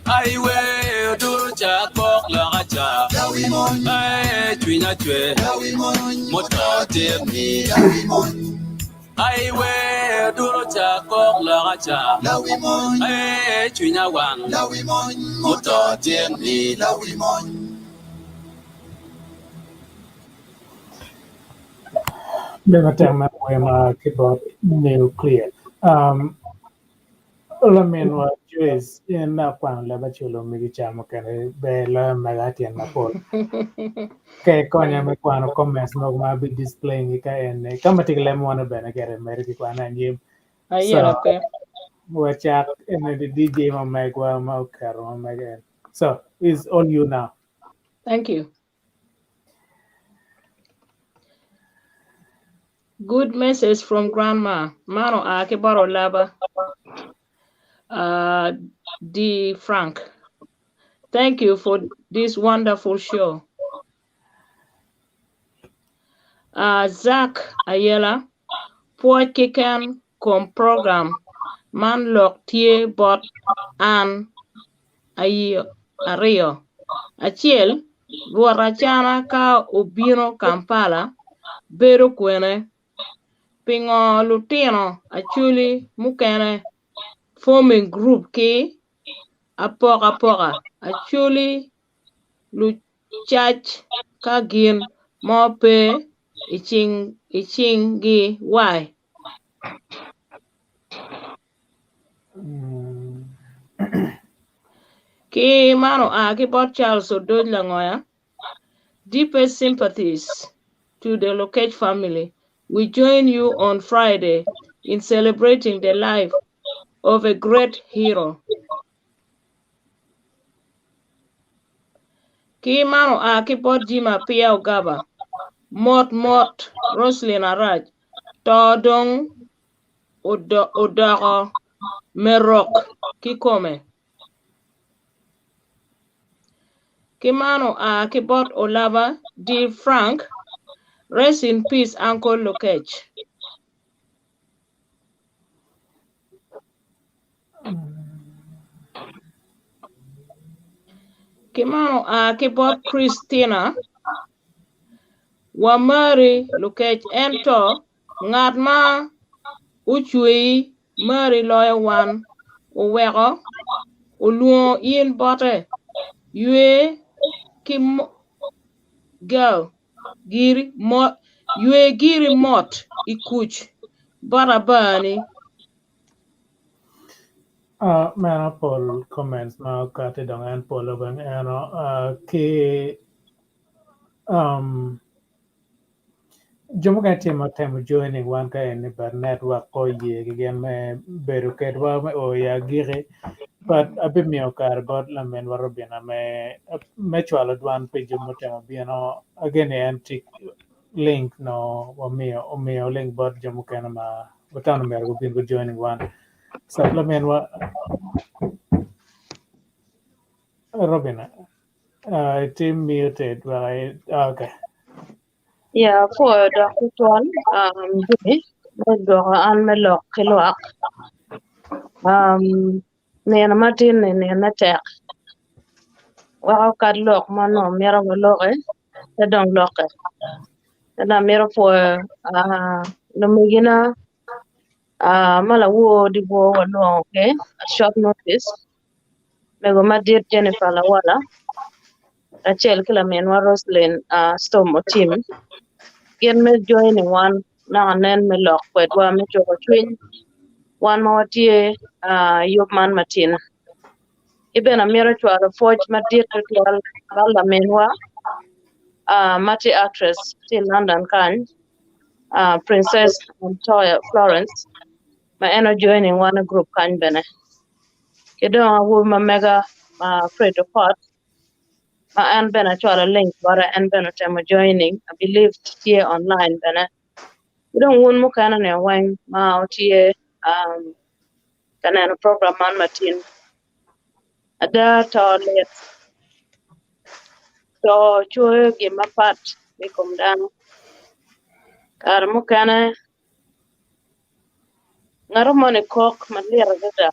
Ai wer oduro ca kok loka ca Ai cwinya cwer muto tit Ai wer oduro ca kok loka ca Ai cwinya wang muto tit Be matek me wer ma ki bot Nuclear. Um, laminwa Joyce, in akwano leb aculo migi ca mukene ber loyo mega tyen mapol. Ka ikonya me kwano comments mogo ma abi displaying ka en ka ma tye ki leb munu bene gere medo ki kwana anyim. So, Ayera pe. wacak ene di DJ ma megwa ma oketo ma mege en. So, it's all you now. Thank you. Good message from grandma. Man oa ki bot Olaba. Uh, D. Frank. Thank you for this wonderful show. Uh, Zach Ayela, pwoc keken kom program man lok tye bot an aryo. Acel, Rwot Acana ka obino Kampala bedo kwene? Pingo lutino Acholi mukene forming group ki apokapoka Acholi lucac ka gin mo pe icing gi why? Ki man oa ki bot Charles Odoc Langoya, Deepest sympathies to the Lokech family. We join you on Friday in celebrating the life of a great hero. Ki man oa ki bot Jim Apia Ogaba, Mot mot Roslyn Arach, to dong odoko me rok kikome. Ki man oa ki bot Olaba D. Frank, Rest in peace Uncle Lokech. Ki man oa ki bot Christina, Wamari Lokech ento Ngat ma ocweyi mari loyo wan, oweko olwongo in bote. Ywe ki girl giri mot, ywe giri mot i kuc bot abani. Meno pol comments ma okati dong en polo bene eno ki Jo mukene tye ma temo joining wan ka eni but network pe oye ki gin me bedo kedwa me o i agiki but abimiyo kare bot laminwa Robina me cwalo dwan pi jo mutemo bino ageni en tye link no wamiyo omiyo link bot jo mukene ma watamo ni myero gubin gu joining wan so laminwa Robina itye muted wek okay. Ya apwoyo dok tutwal um, Jimmy me dwoko an me lok ki lwak. Um, nino matin ni nine tek weko kad lok ma onongo mito waloki pe dong lokke. Ento amito pwoyo uh, lumegina uh, ma lawor dyewor walwongo ki a short notice mego madit Jennifer Lawala kacel ki laminwa Roslyn uh, Storm Otim gin me joining wan naka nen me lok kwedwa me cuko cwiny wan ma watye uh, yub man matin. Ki bene amito cwalo pwoc madit tutwal bot laminwa uh, ma tye actress tye i London kany uh, Princess Montoya Florence ma en ojoining wan i group kany bene. Ki dong awobi ma mega ma Fred Okot ma en bene acwalo link bote en bene otemo joining I believe tye online bene. Ki dong wun mukene-ni weng ma wutye ka neno program man matin. Ada to lit, to coyo gin mapat i kom dano. Kare mukene ngat moni kok malit adada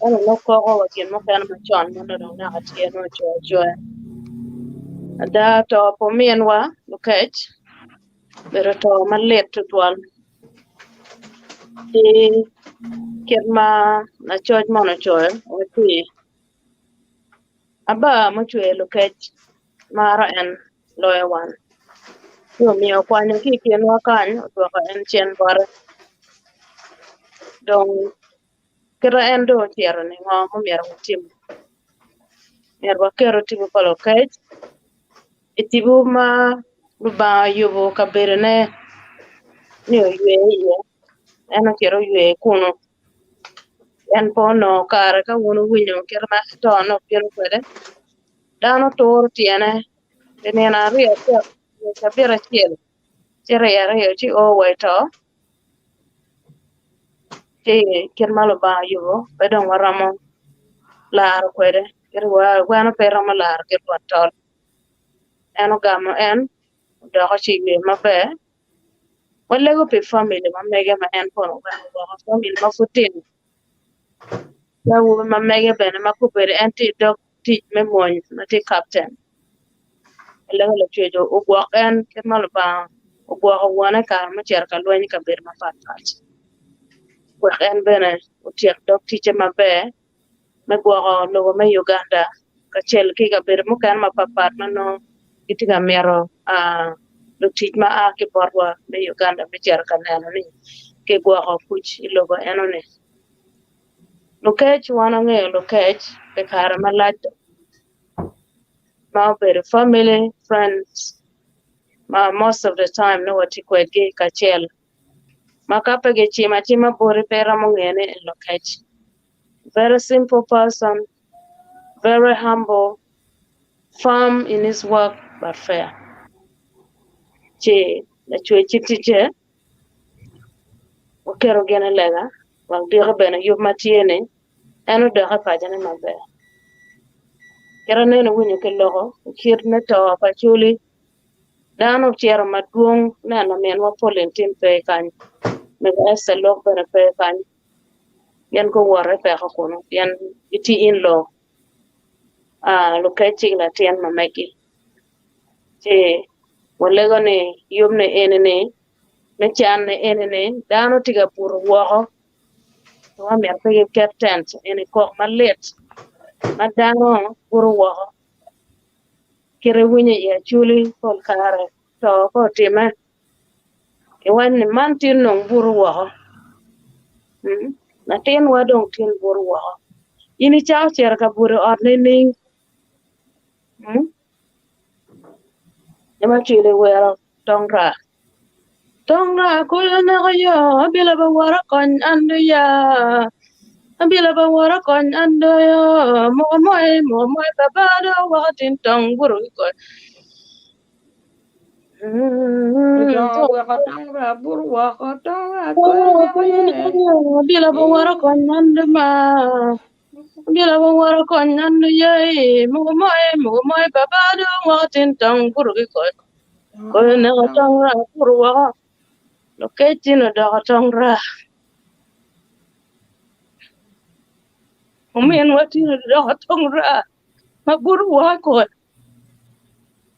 ento nongo koko wa gin mukene macon ma nongo dong naka tye nongo ocoyo acoya. Ada to pa ominwa Lukec obedo to malit tutwal ki kit ma lacoc moni ocoyo wacci Aba mucweyo Lukec maro en loyo wan ci omiyo okwanyo ki i kinwa kany odwoko en cen bote. Dong kite en dong ocito ni ngo ma myero watim? Myero waketo tipo pa Lukec i tipo ma Lubanga oyubo kabedone ni oywe iye, en ocito oywe kunu. En pe onongo kare ka wun wuwinyo kit ma tone obino kwede, dano turo tyene pi nino aryo adek nyo cabit acel ci ryo aryo ci o wa i to, ci kit ma Lubanga oyubo pe dong waromo laro kwede, kit weno pe romo laro ki rwot tol. En ogamo en odoko ci ywe maber. Walego pi famili ma mege ma en kono oweko woko, famili ma pud tino ki awobe ma mege bene ma kobedo en tye i dog tic me mony ma tye kapten. Walego Lacwec ogwok en kit ma Lubanga ogwoko wone i kare me cito ka lweny i kabedo mapatpat wek en bene otyek dog ticce maber me gwoko lobo me Uganda kacel ki kabedo mukene mapatpat ma nongo gitye ka mito lutic ma a ki botwa me Uganda me cito ka neno ni kigwoko kuc i lobo enoni. Lukec wan wangeyo lukec pi kare malac dong ma obedo family, friends ma most of the time nongo watye kwedgi kacel. Ma ka pe gicimo acima boti pe iromo ngeyo ni en lokec. Very simple person, very humble, firm in his work but fair. Ci lacwec ki ticce waketo gin i lega wek diki bene yub ma tye ni en odok i pacone maber. Kit aneno iwinyo kiloko i kit me to pa Acholi Dano ocito madwong neno minwa Pauline Tim pe kany, mego Esther Lok bene pe kany, gin guwoto i peko kunu pien gitye in-law lukec ki latin ma megi. Ci walego ni yub ni eni-ni me can ni eni-ni dano tye ka buto woko wa myero pe giket tent eni kok malit ma dano buto woko. Kite winyo i Acholi pol kare to ka otime iwaco ni man tin dong buto woko latinwa dong tin buto woko in icako cito ka buto i ot nining? Ema Acholi wero tong raa Tong raa kulu nako yo abila ba wora kony an do ya abila ba wora kony an do yo moko moe moko moe baba do woko tin tong buru ki koy Odongo weko tong raa buru woko tong raa kulu nako ye abila ba wora kony an do ma abila ba wora kony an do ye moko moe moko moe baba do woko tin tong buru ki koy Koyo neko tong raa pur woko, lokec tin odoko tong raa. Ominwa tin odoko tong raa ma buto woko i kome.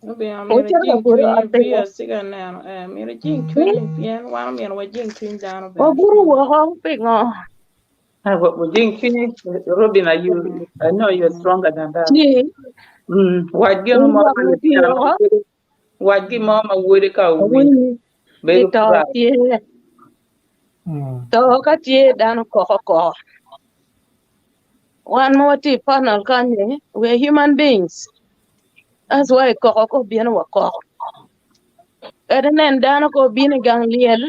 Obino myero Ocito ka ijing buto i cwinyi ot pingo? via ci ka neno eh myero ijing cwinyi pien wan omyero wajing cwiny dano bene. Wabuto woko pingo? Ah, Wajing cwinyi Robin are you I know you're stronger than that. Ci Wac gin in mo gwok ma watye litino woko. Wac gin mo ma wode ka owinyo Awinyi ni bedo to proud. tye. To ka tye dano koko koko. Wan ma watye i panel kany-ni, we are human beings. That's why koko ka obino wakoko. Kadi inen dano ka obino i gang lyel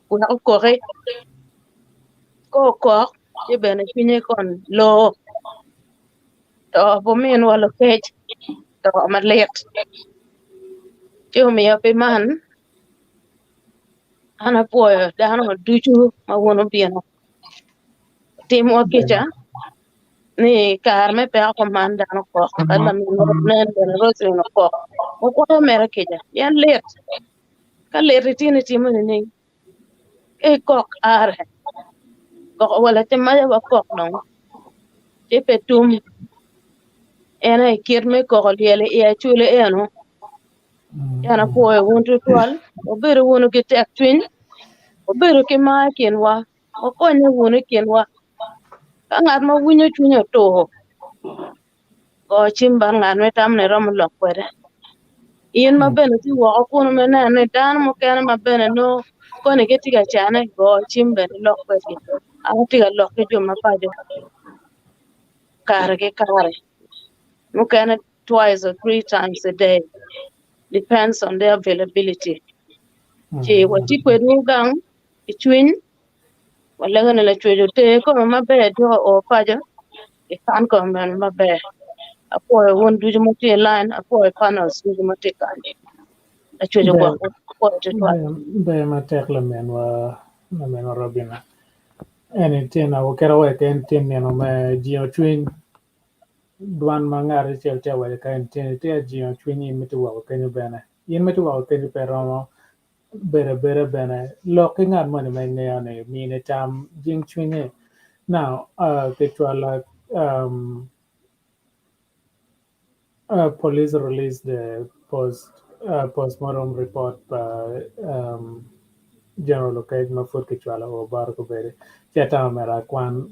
wek okoki, ka okok ci bene cwinye kon lor. To pa ominwa Lokec to malit ci omiyo pi man An apwoyo dano ducu ma wun obino. Timwa kica ni kare me peko kuman dano kok ka laminwa nen bene Roselyn okok wakwayo mere kica pien lit ka lit itino itimo nining ka ikok are koko wa lacen maca wakok dong ci pe tum en aye kit me koko lyel i acwele eno. En apwoyo wun twatwal, wubedo wunu ki tekcwiny, wubedo ki mar i kinwa, wukonnye wunu i kinwa. Ka ngat ma winyo cwinye otur, go cim bot ngat ma itamo ni iromo lok kwede. In ma bene itye woko kunu me neno ni dano mukene ma bene nongo koni gitye ka cane, go cim bene ilok kwedgi. An atye ka lok ki jo ma paco kare ki kare, mukene twice or 3 times a day, depends on their availability. Ci watye kwedwu gang i cwiny, walego ni Lacwec oter kome maber dok oo paco, ikan kome bene maber. Apwoyo wun ducu ma tye i line, apwoyo panels ducu ma tye kany. Lacwec ogwok apwoyo tutwal. Ber matek laminwa Robina. Eni tye wakelo wa en tye nino me jingo cwiny dwan ma ngat acel tye ka waco ka en tye tye ka jingo cwiny in ma itye woko kenyo bene. In ma itye woko kenyo pe romo bedo abeda bene lok ki ngat moni ma ingeyo ni mine tam jing cwinye. Now kicwalo police released the postmortem report pa General Okech ma pud kicwalo o bot kobedi ci atamo mere akwan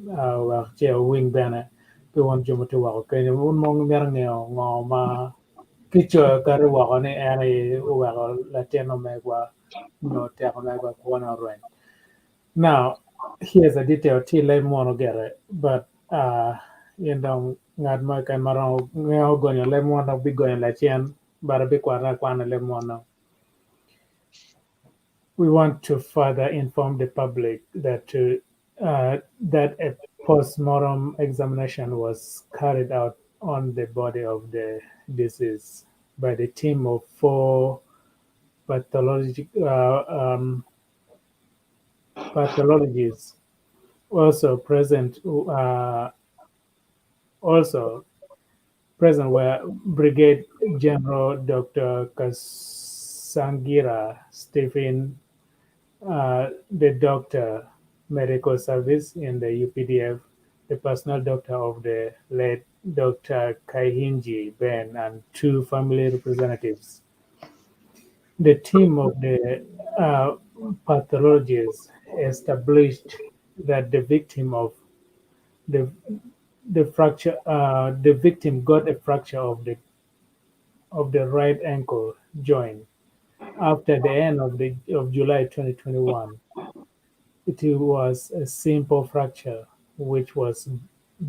wek ci owiny bene pi wun jo ma tye woko kenyo wun mogo mito ngeyo ngo ma kicoyo kati woko ni en aye oweko latin omegwa nyo teko megwa kwone orweny. Now here's a detail tye leb munu gire but in dong ngat mo keken ma romo ngeyo gonyo leb munu bigonyo lacen but abikwane akwana leb munu. We want to further inform the public that a postmortem examination was carried out on the body of the deceased by the team of 4 pathologists. Also present were Brigade General Dr. Kasangira Stephen, the doctor medical service in the UPDF, the personal doctor of the late Dr. Kaihinji Ben, and 2 family representatives. The team of the pathologists established that the victim got a fracture of the right ankle joint after the end of July 2021. It was a simple fracture which was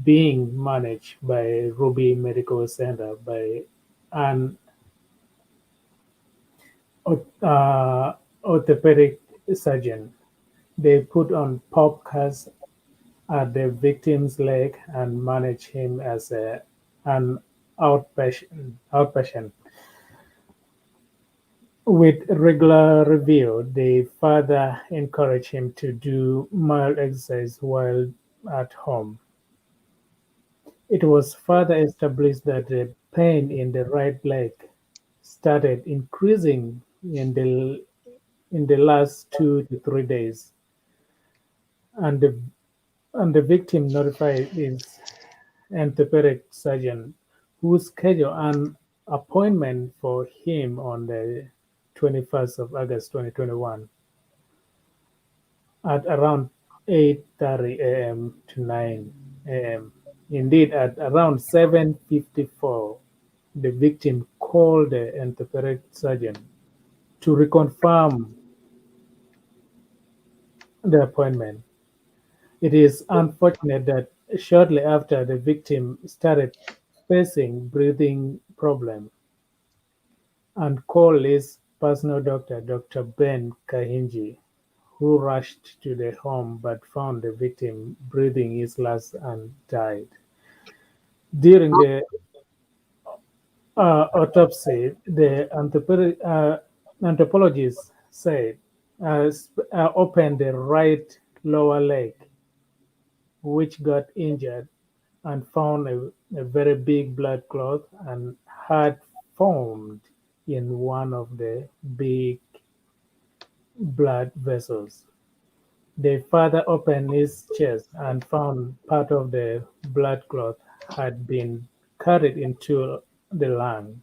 being managed by Ruby Medical Center by an orthopedic surgeon. They put on pop cast at the victim's leg and managed him as an outpatient. With regular review, they further encouraged him to do mild exercise while at home. It was further established that the pain in the right leg started increasing in the last 2 to 3 days, and the victim notified his orthopedic surgeon, who scheduled an appointment for him on the 21st of August 2021 at around 8:30 a.m. to 9 a.m. Indeed, at around 7:54, the victim called the orthopedic surgeon to reconfirm the appointment. It is unfortunate that shortly after the victim started facing breathing problem and called his personal doctor, Dr. Ben Kahinji, who rushed to the home but found the victim breathing his last and died. During the autopsy, the anthropologist said opened the right lower leg, which got injured, and found a very big blood clot and had formed in one of the big blood vessels. They further opened his chest and found part of the blood clot had been carried into the lungs.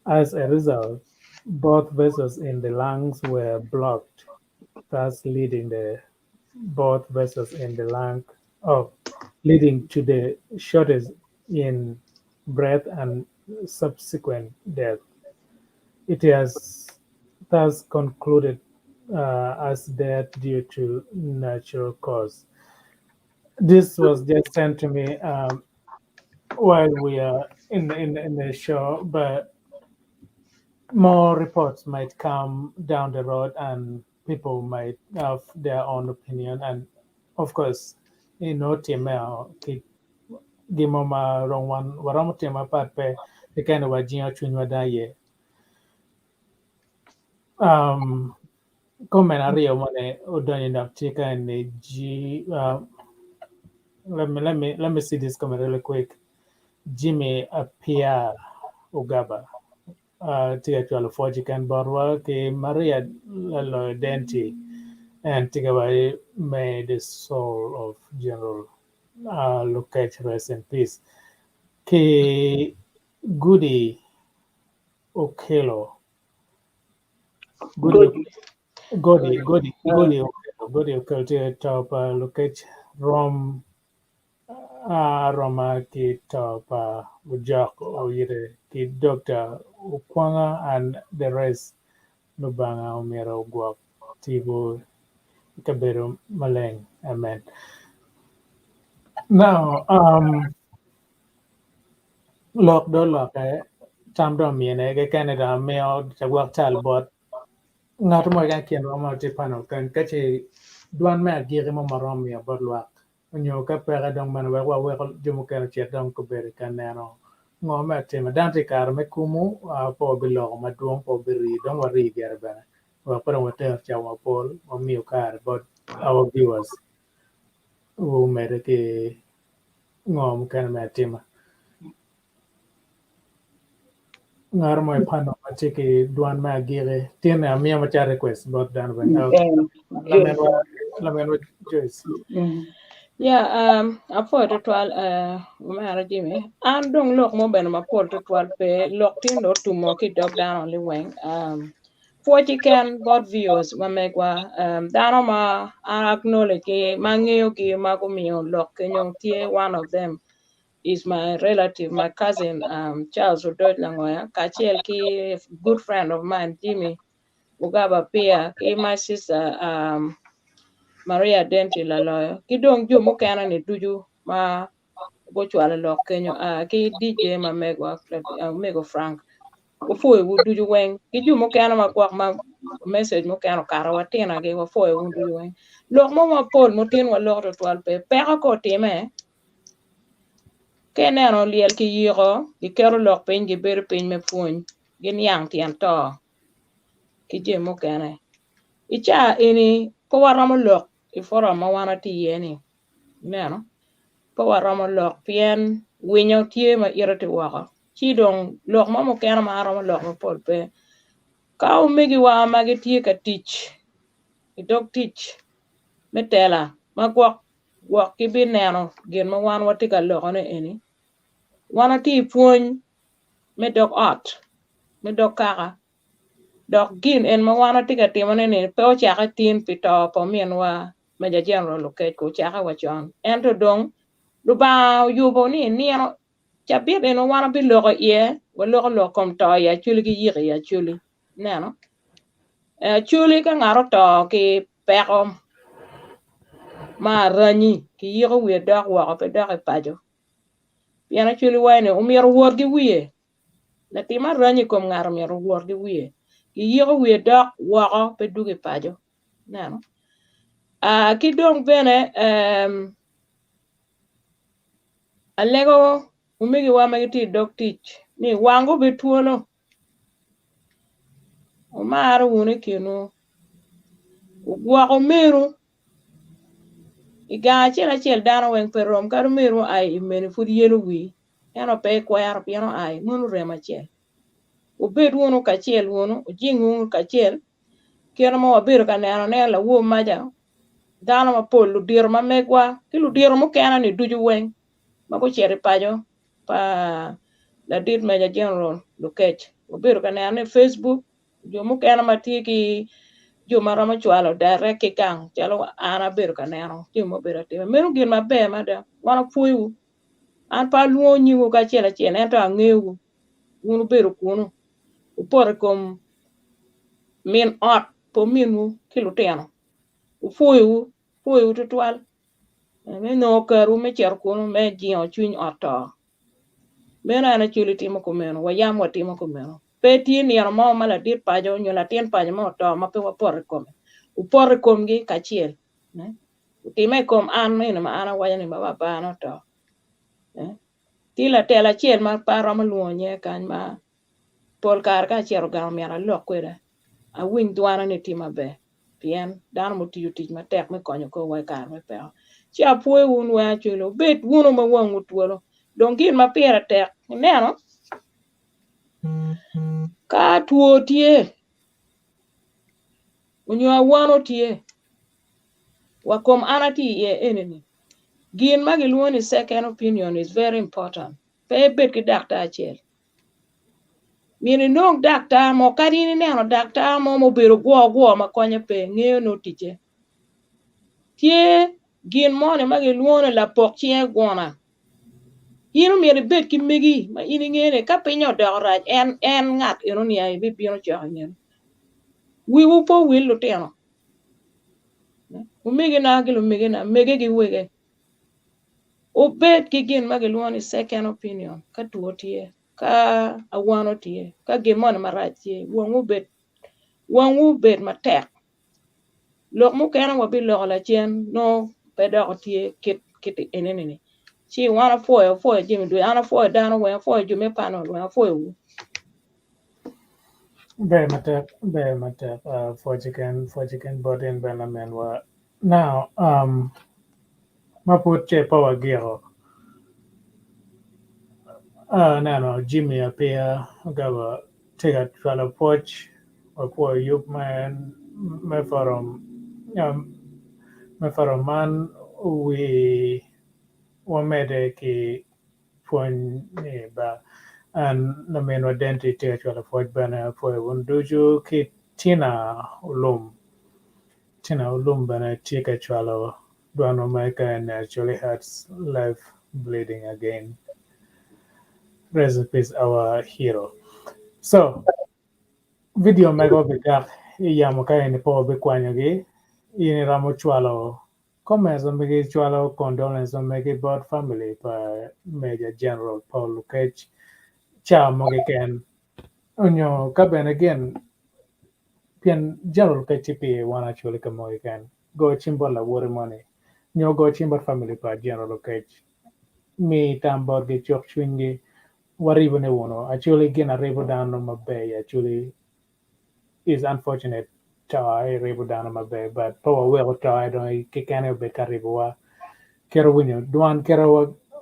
As a result, both vessels in the lungs were blocked, thus leading the both vessels in the lung of leading to the shortage in breath and subsequent death. It has thus concluded as death due to natural cause. This was just sent to me while we are in the show, but more reports might come down the road and people might have their own opinion. And of course, in OTML, gimo ma rong wan waromo timo pat pe keken wa jingo cwinywa da ye. Comment aryo mane odonyo dok tye ka ni G let me see this comment really quick. Jimmy Apia Ugaba tye ka cwalo pwoc keken botwa ki Maria Laloyo Denti and tye ka waco may the soul of General Lokech rest in peace. Ki Goody Okelo Goody Godi Godi Godi Okelo Godi Okelo tye to pa Lokech rom aroma ki to pa Ojok Oyite ki Dr. Okwanga and the rest Lubanga omyero ogwok tipo i kabedo maleng. Amen. Now, lok do loke tam do mine kekene do amiyo cagwok cal bot ngat mo keken kin romo tye panel kany ka ce dwan me agiki mo marom miyo bot lwak onyo ka peke dong meno wek waweko jo mukene ocit dong kobedo ka neno ngo me atima dano tye i kare me kumu pe wabiloko madwong pe wabirii dong warii gire bene wek pe dong water cawa mapol wamiyo kare bot our viewers umede ki ngo mukene me atima ngat mo i panel ma tye ki dwan me agiki tye ni amiyo macalo request bot dano bene laminwa Joyce. Yeah, apwoyo tutwal omera Jimmy. An dong lok mo bene mapol tutwal pe lok tin dong otumo ki i dog dano liweng. Pwoc keken bot viewers ma megwa dano ma an acknowledge ki ma angeyogi ma gumiyo lok kenyo tye one of them is my relative, my cousin Charles Odoj Langoya, kacel ki good friend of mine Jimmy Ugaba Pia, ki my sister Maria Denti Laloyo, ki dong jo mukene ni ducu ma gucwalo lok kenyo ki DJ ma megwa omego Frank. Wapwoyowu ducu weng ki jo mukene ma gwok ma message mukene okato watinagi wapwoyowu ducu weng. Lok mo mapol mutin waloko tutwal pe peko ka otime ka ineno lyel kiyiko giketo lok piny gibedo piny me pwony giniang tyen to ki jami mukene. I caa eni pe waromo lok i forum ma wan watye iye ni ineno pe waromo lok pien winyo tye ma ite tye woko ci dong lok mo mukene ma aromo lok mapol pe. Ka omegiwa ma gitye ka tic i dog tic me tela ma gwok gwok gibineno gin ma wan watye ka lokone eni wan watye i pwony me dog ot me dog kaka dok gin en ma wan watye ka timone ni pe ocake tin pi to pa ominwa Major General Lokech ko ocake wa con ento dong Lubanga oyubo ni nino cabit eno wan wabiloko iye waloko lok kom to i Acholi ki yiko i Acholi ineno Acholi ka ngat oto ki peko ma aranyi kiyiko wiye dok woko pe dok i paco pien Acholi waco ni omyero owot ki wiye latim aranyi i kom ngat omyero owot ki wiye kiyiko wiye dok woko pe dwogo i paco ineno ki dong bene alego omegiwa ma gitye i dog tic ni wang gubed twolo. Wumaro wunu i kinwu. Wugwoko omeru. I gang acel acel dano weng pe rom, kadi omeru oa i meni pud yelo wii, ento pe ikwero pien oa i wun lurem acel. Wubed wunu kacel wunu, wujing wunu kacel, kit ma wabedo ka nenone lawor maca, dano mapol, ludito ma megwa ki ludito mukene-ni ducu weng ma gucito i paco pa ladit Major General Lukec. Wabedo ka nenone i Facebook, jo mukene ma tye ki jo ma romo cwalo direct ki gang calo an abedo ka neno jami ma obedo atime. Meno gin maber mada, wan wapwoyowu. An pe alwongo nyingwu ki acel acel ento angeyowu, wun wubedo kunu, wupoto i kom min ot pa ominwu ki lutino. Wupwoyowu, pwoyowu tutwal me nongo kerwu me cito kunu me jingo cwiny ot to. Meno en Acholi timo kumeno, wa yam watimo kumeno. Pe tye nino mo ma ladit paco nyo latin paco mo oto ma pe wapoto i kome. Wupoto i komgi kacel. Otime i kom an meno ma an awaco ni ma babana oto. Tye latela acel ma pe aromo lwongo nyinge kany ma pol kare ka acito gang myero alok kwede, awiny dwana ni tye maber pien dano mutiyo tic matek me konyo korwa i kare me peko. Ci apwoyo wun weng acwele, wubed wunu ma wangwu twolo. Dong gin ma pire tek ineno, ka two tye onyo awano tye, wa kom an atye iye eni-ni, gin ma gilwongo ni second opinion is very important. Pe ibed ki daktar acel. Myero inong daktar mo, kadi in ineno daktar mo ma obedo gwo gwo ma konye pe, ngeyo nongo ticce. Tye gin moni ma gilwongo ni lapok cinge guna. In omyero ibed ki megi ma in ingeyo ni ka pinye odoko rac en en ngat enoni aye bibino cok i ngeti. Wiwu pe owil lutino. Omegina ki lumegina, mege ki wege, wubed ki gin ma gilwongo ni second opinion ka two tye, ka awano tye, ka gin moni marac tye, wangwu obed wangwu obed matek. Lok mukene wabiloko lacen nongo pe dok tye kit kit enini-ni. Ci wan apwoyo apwoyo jami ducu, an apwoyo dano weng, apwoyo jo me panel weng, apwoyowu. Ber matek, ber matek. Uh, pwoc keken, pwoc keken bot in bene laminwa. Now, um, ma pud ce pe wagiko, uh, aneno Jimmy Apia ogabo tye ka cwalo pwoc wapwoyo yub me, me forum, um, me forum man wi wamedde ki pwony ni ba an laminwa Denti tye ka cwalo pwoc bene apwoyo wun ducu ki Tina Olum Tina Olum bene tye ka cwalo dwanwa ma ka en Acholi Hearts Life Bleeding Again Rest in peace our hero so video mego bigak i yamo ka eni pe wabikwanyogi in iromo cwalo Comments ma megi cwalo condolence ma megi bot family pa Major General Paul Lukec cawa mo keken onyo ka bene gin pien General Lukec tye pi wan actually ka mo keken go cim bot lawoti moni nyo go cim bot family pa General Lukec mi tam botgi cuk cwinygi waribo ne wunu actually gin aribo dano maber i actually is unfortunate to eribo dano maber but pe waweko to dong kekene obed ka ribowa kit winyo dwan kit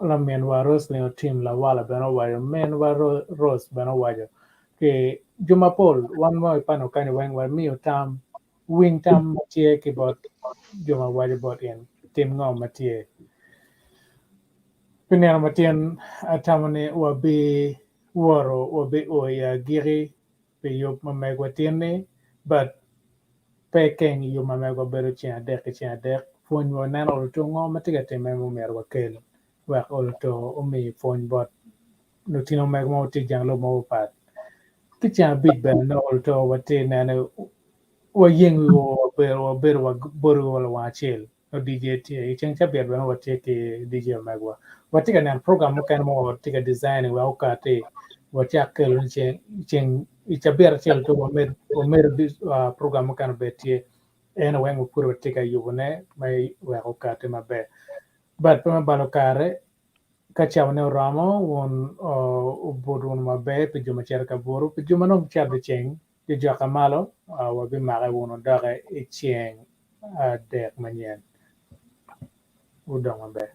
laminwa Roslyn Otim Lawala bene owaco minwa Rose bene owaco ki jo mapol wan ma ipano kany weng wamiyo tam winy tam ma tye ki bot jo ma waco bot in tim ngo ma tye pi nino matin atamo ni wabi woro wabi o i agiki pi yub ma megwa tin-ni, but pe keng yub ma megwa bedo ceng adek ki ceng adek. Pwony wa neno oluto ngo ma tye ka timme ma myero wakel wek oluto omi pwony bot lutino megwa ma tye i jang lobo mapapat. Ki ceng abic bene nongo oluto watye nene wayeng wiwa wabedo wabedo wabodo lawang acel. Nongo DJ tye. I ceng cabit bene watye ki DJ omegwa. Watye ka neno program mukene ma watye ka designing wek okati wacak kelo ni ceng ceng i cabit acel to wamed wamedo uh, program mukene obed tye. Eno weng pud watye ka yubone me wek okati maber. But pe me balo kare ka cawane oromo wun uh, obut wunu maber pi jo ma cito ka buto pi jo ma dong cito i ceng. Jojoka malo, wabimake wunu doki i ceng adek manyen. Wudong maber.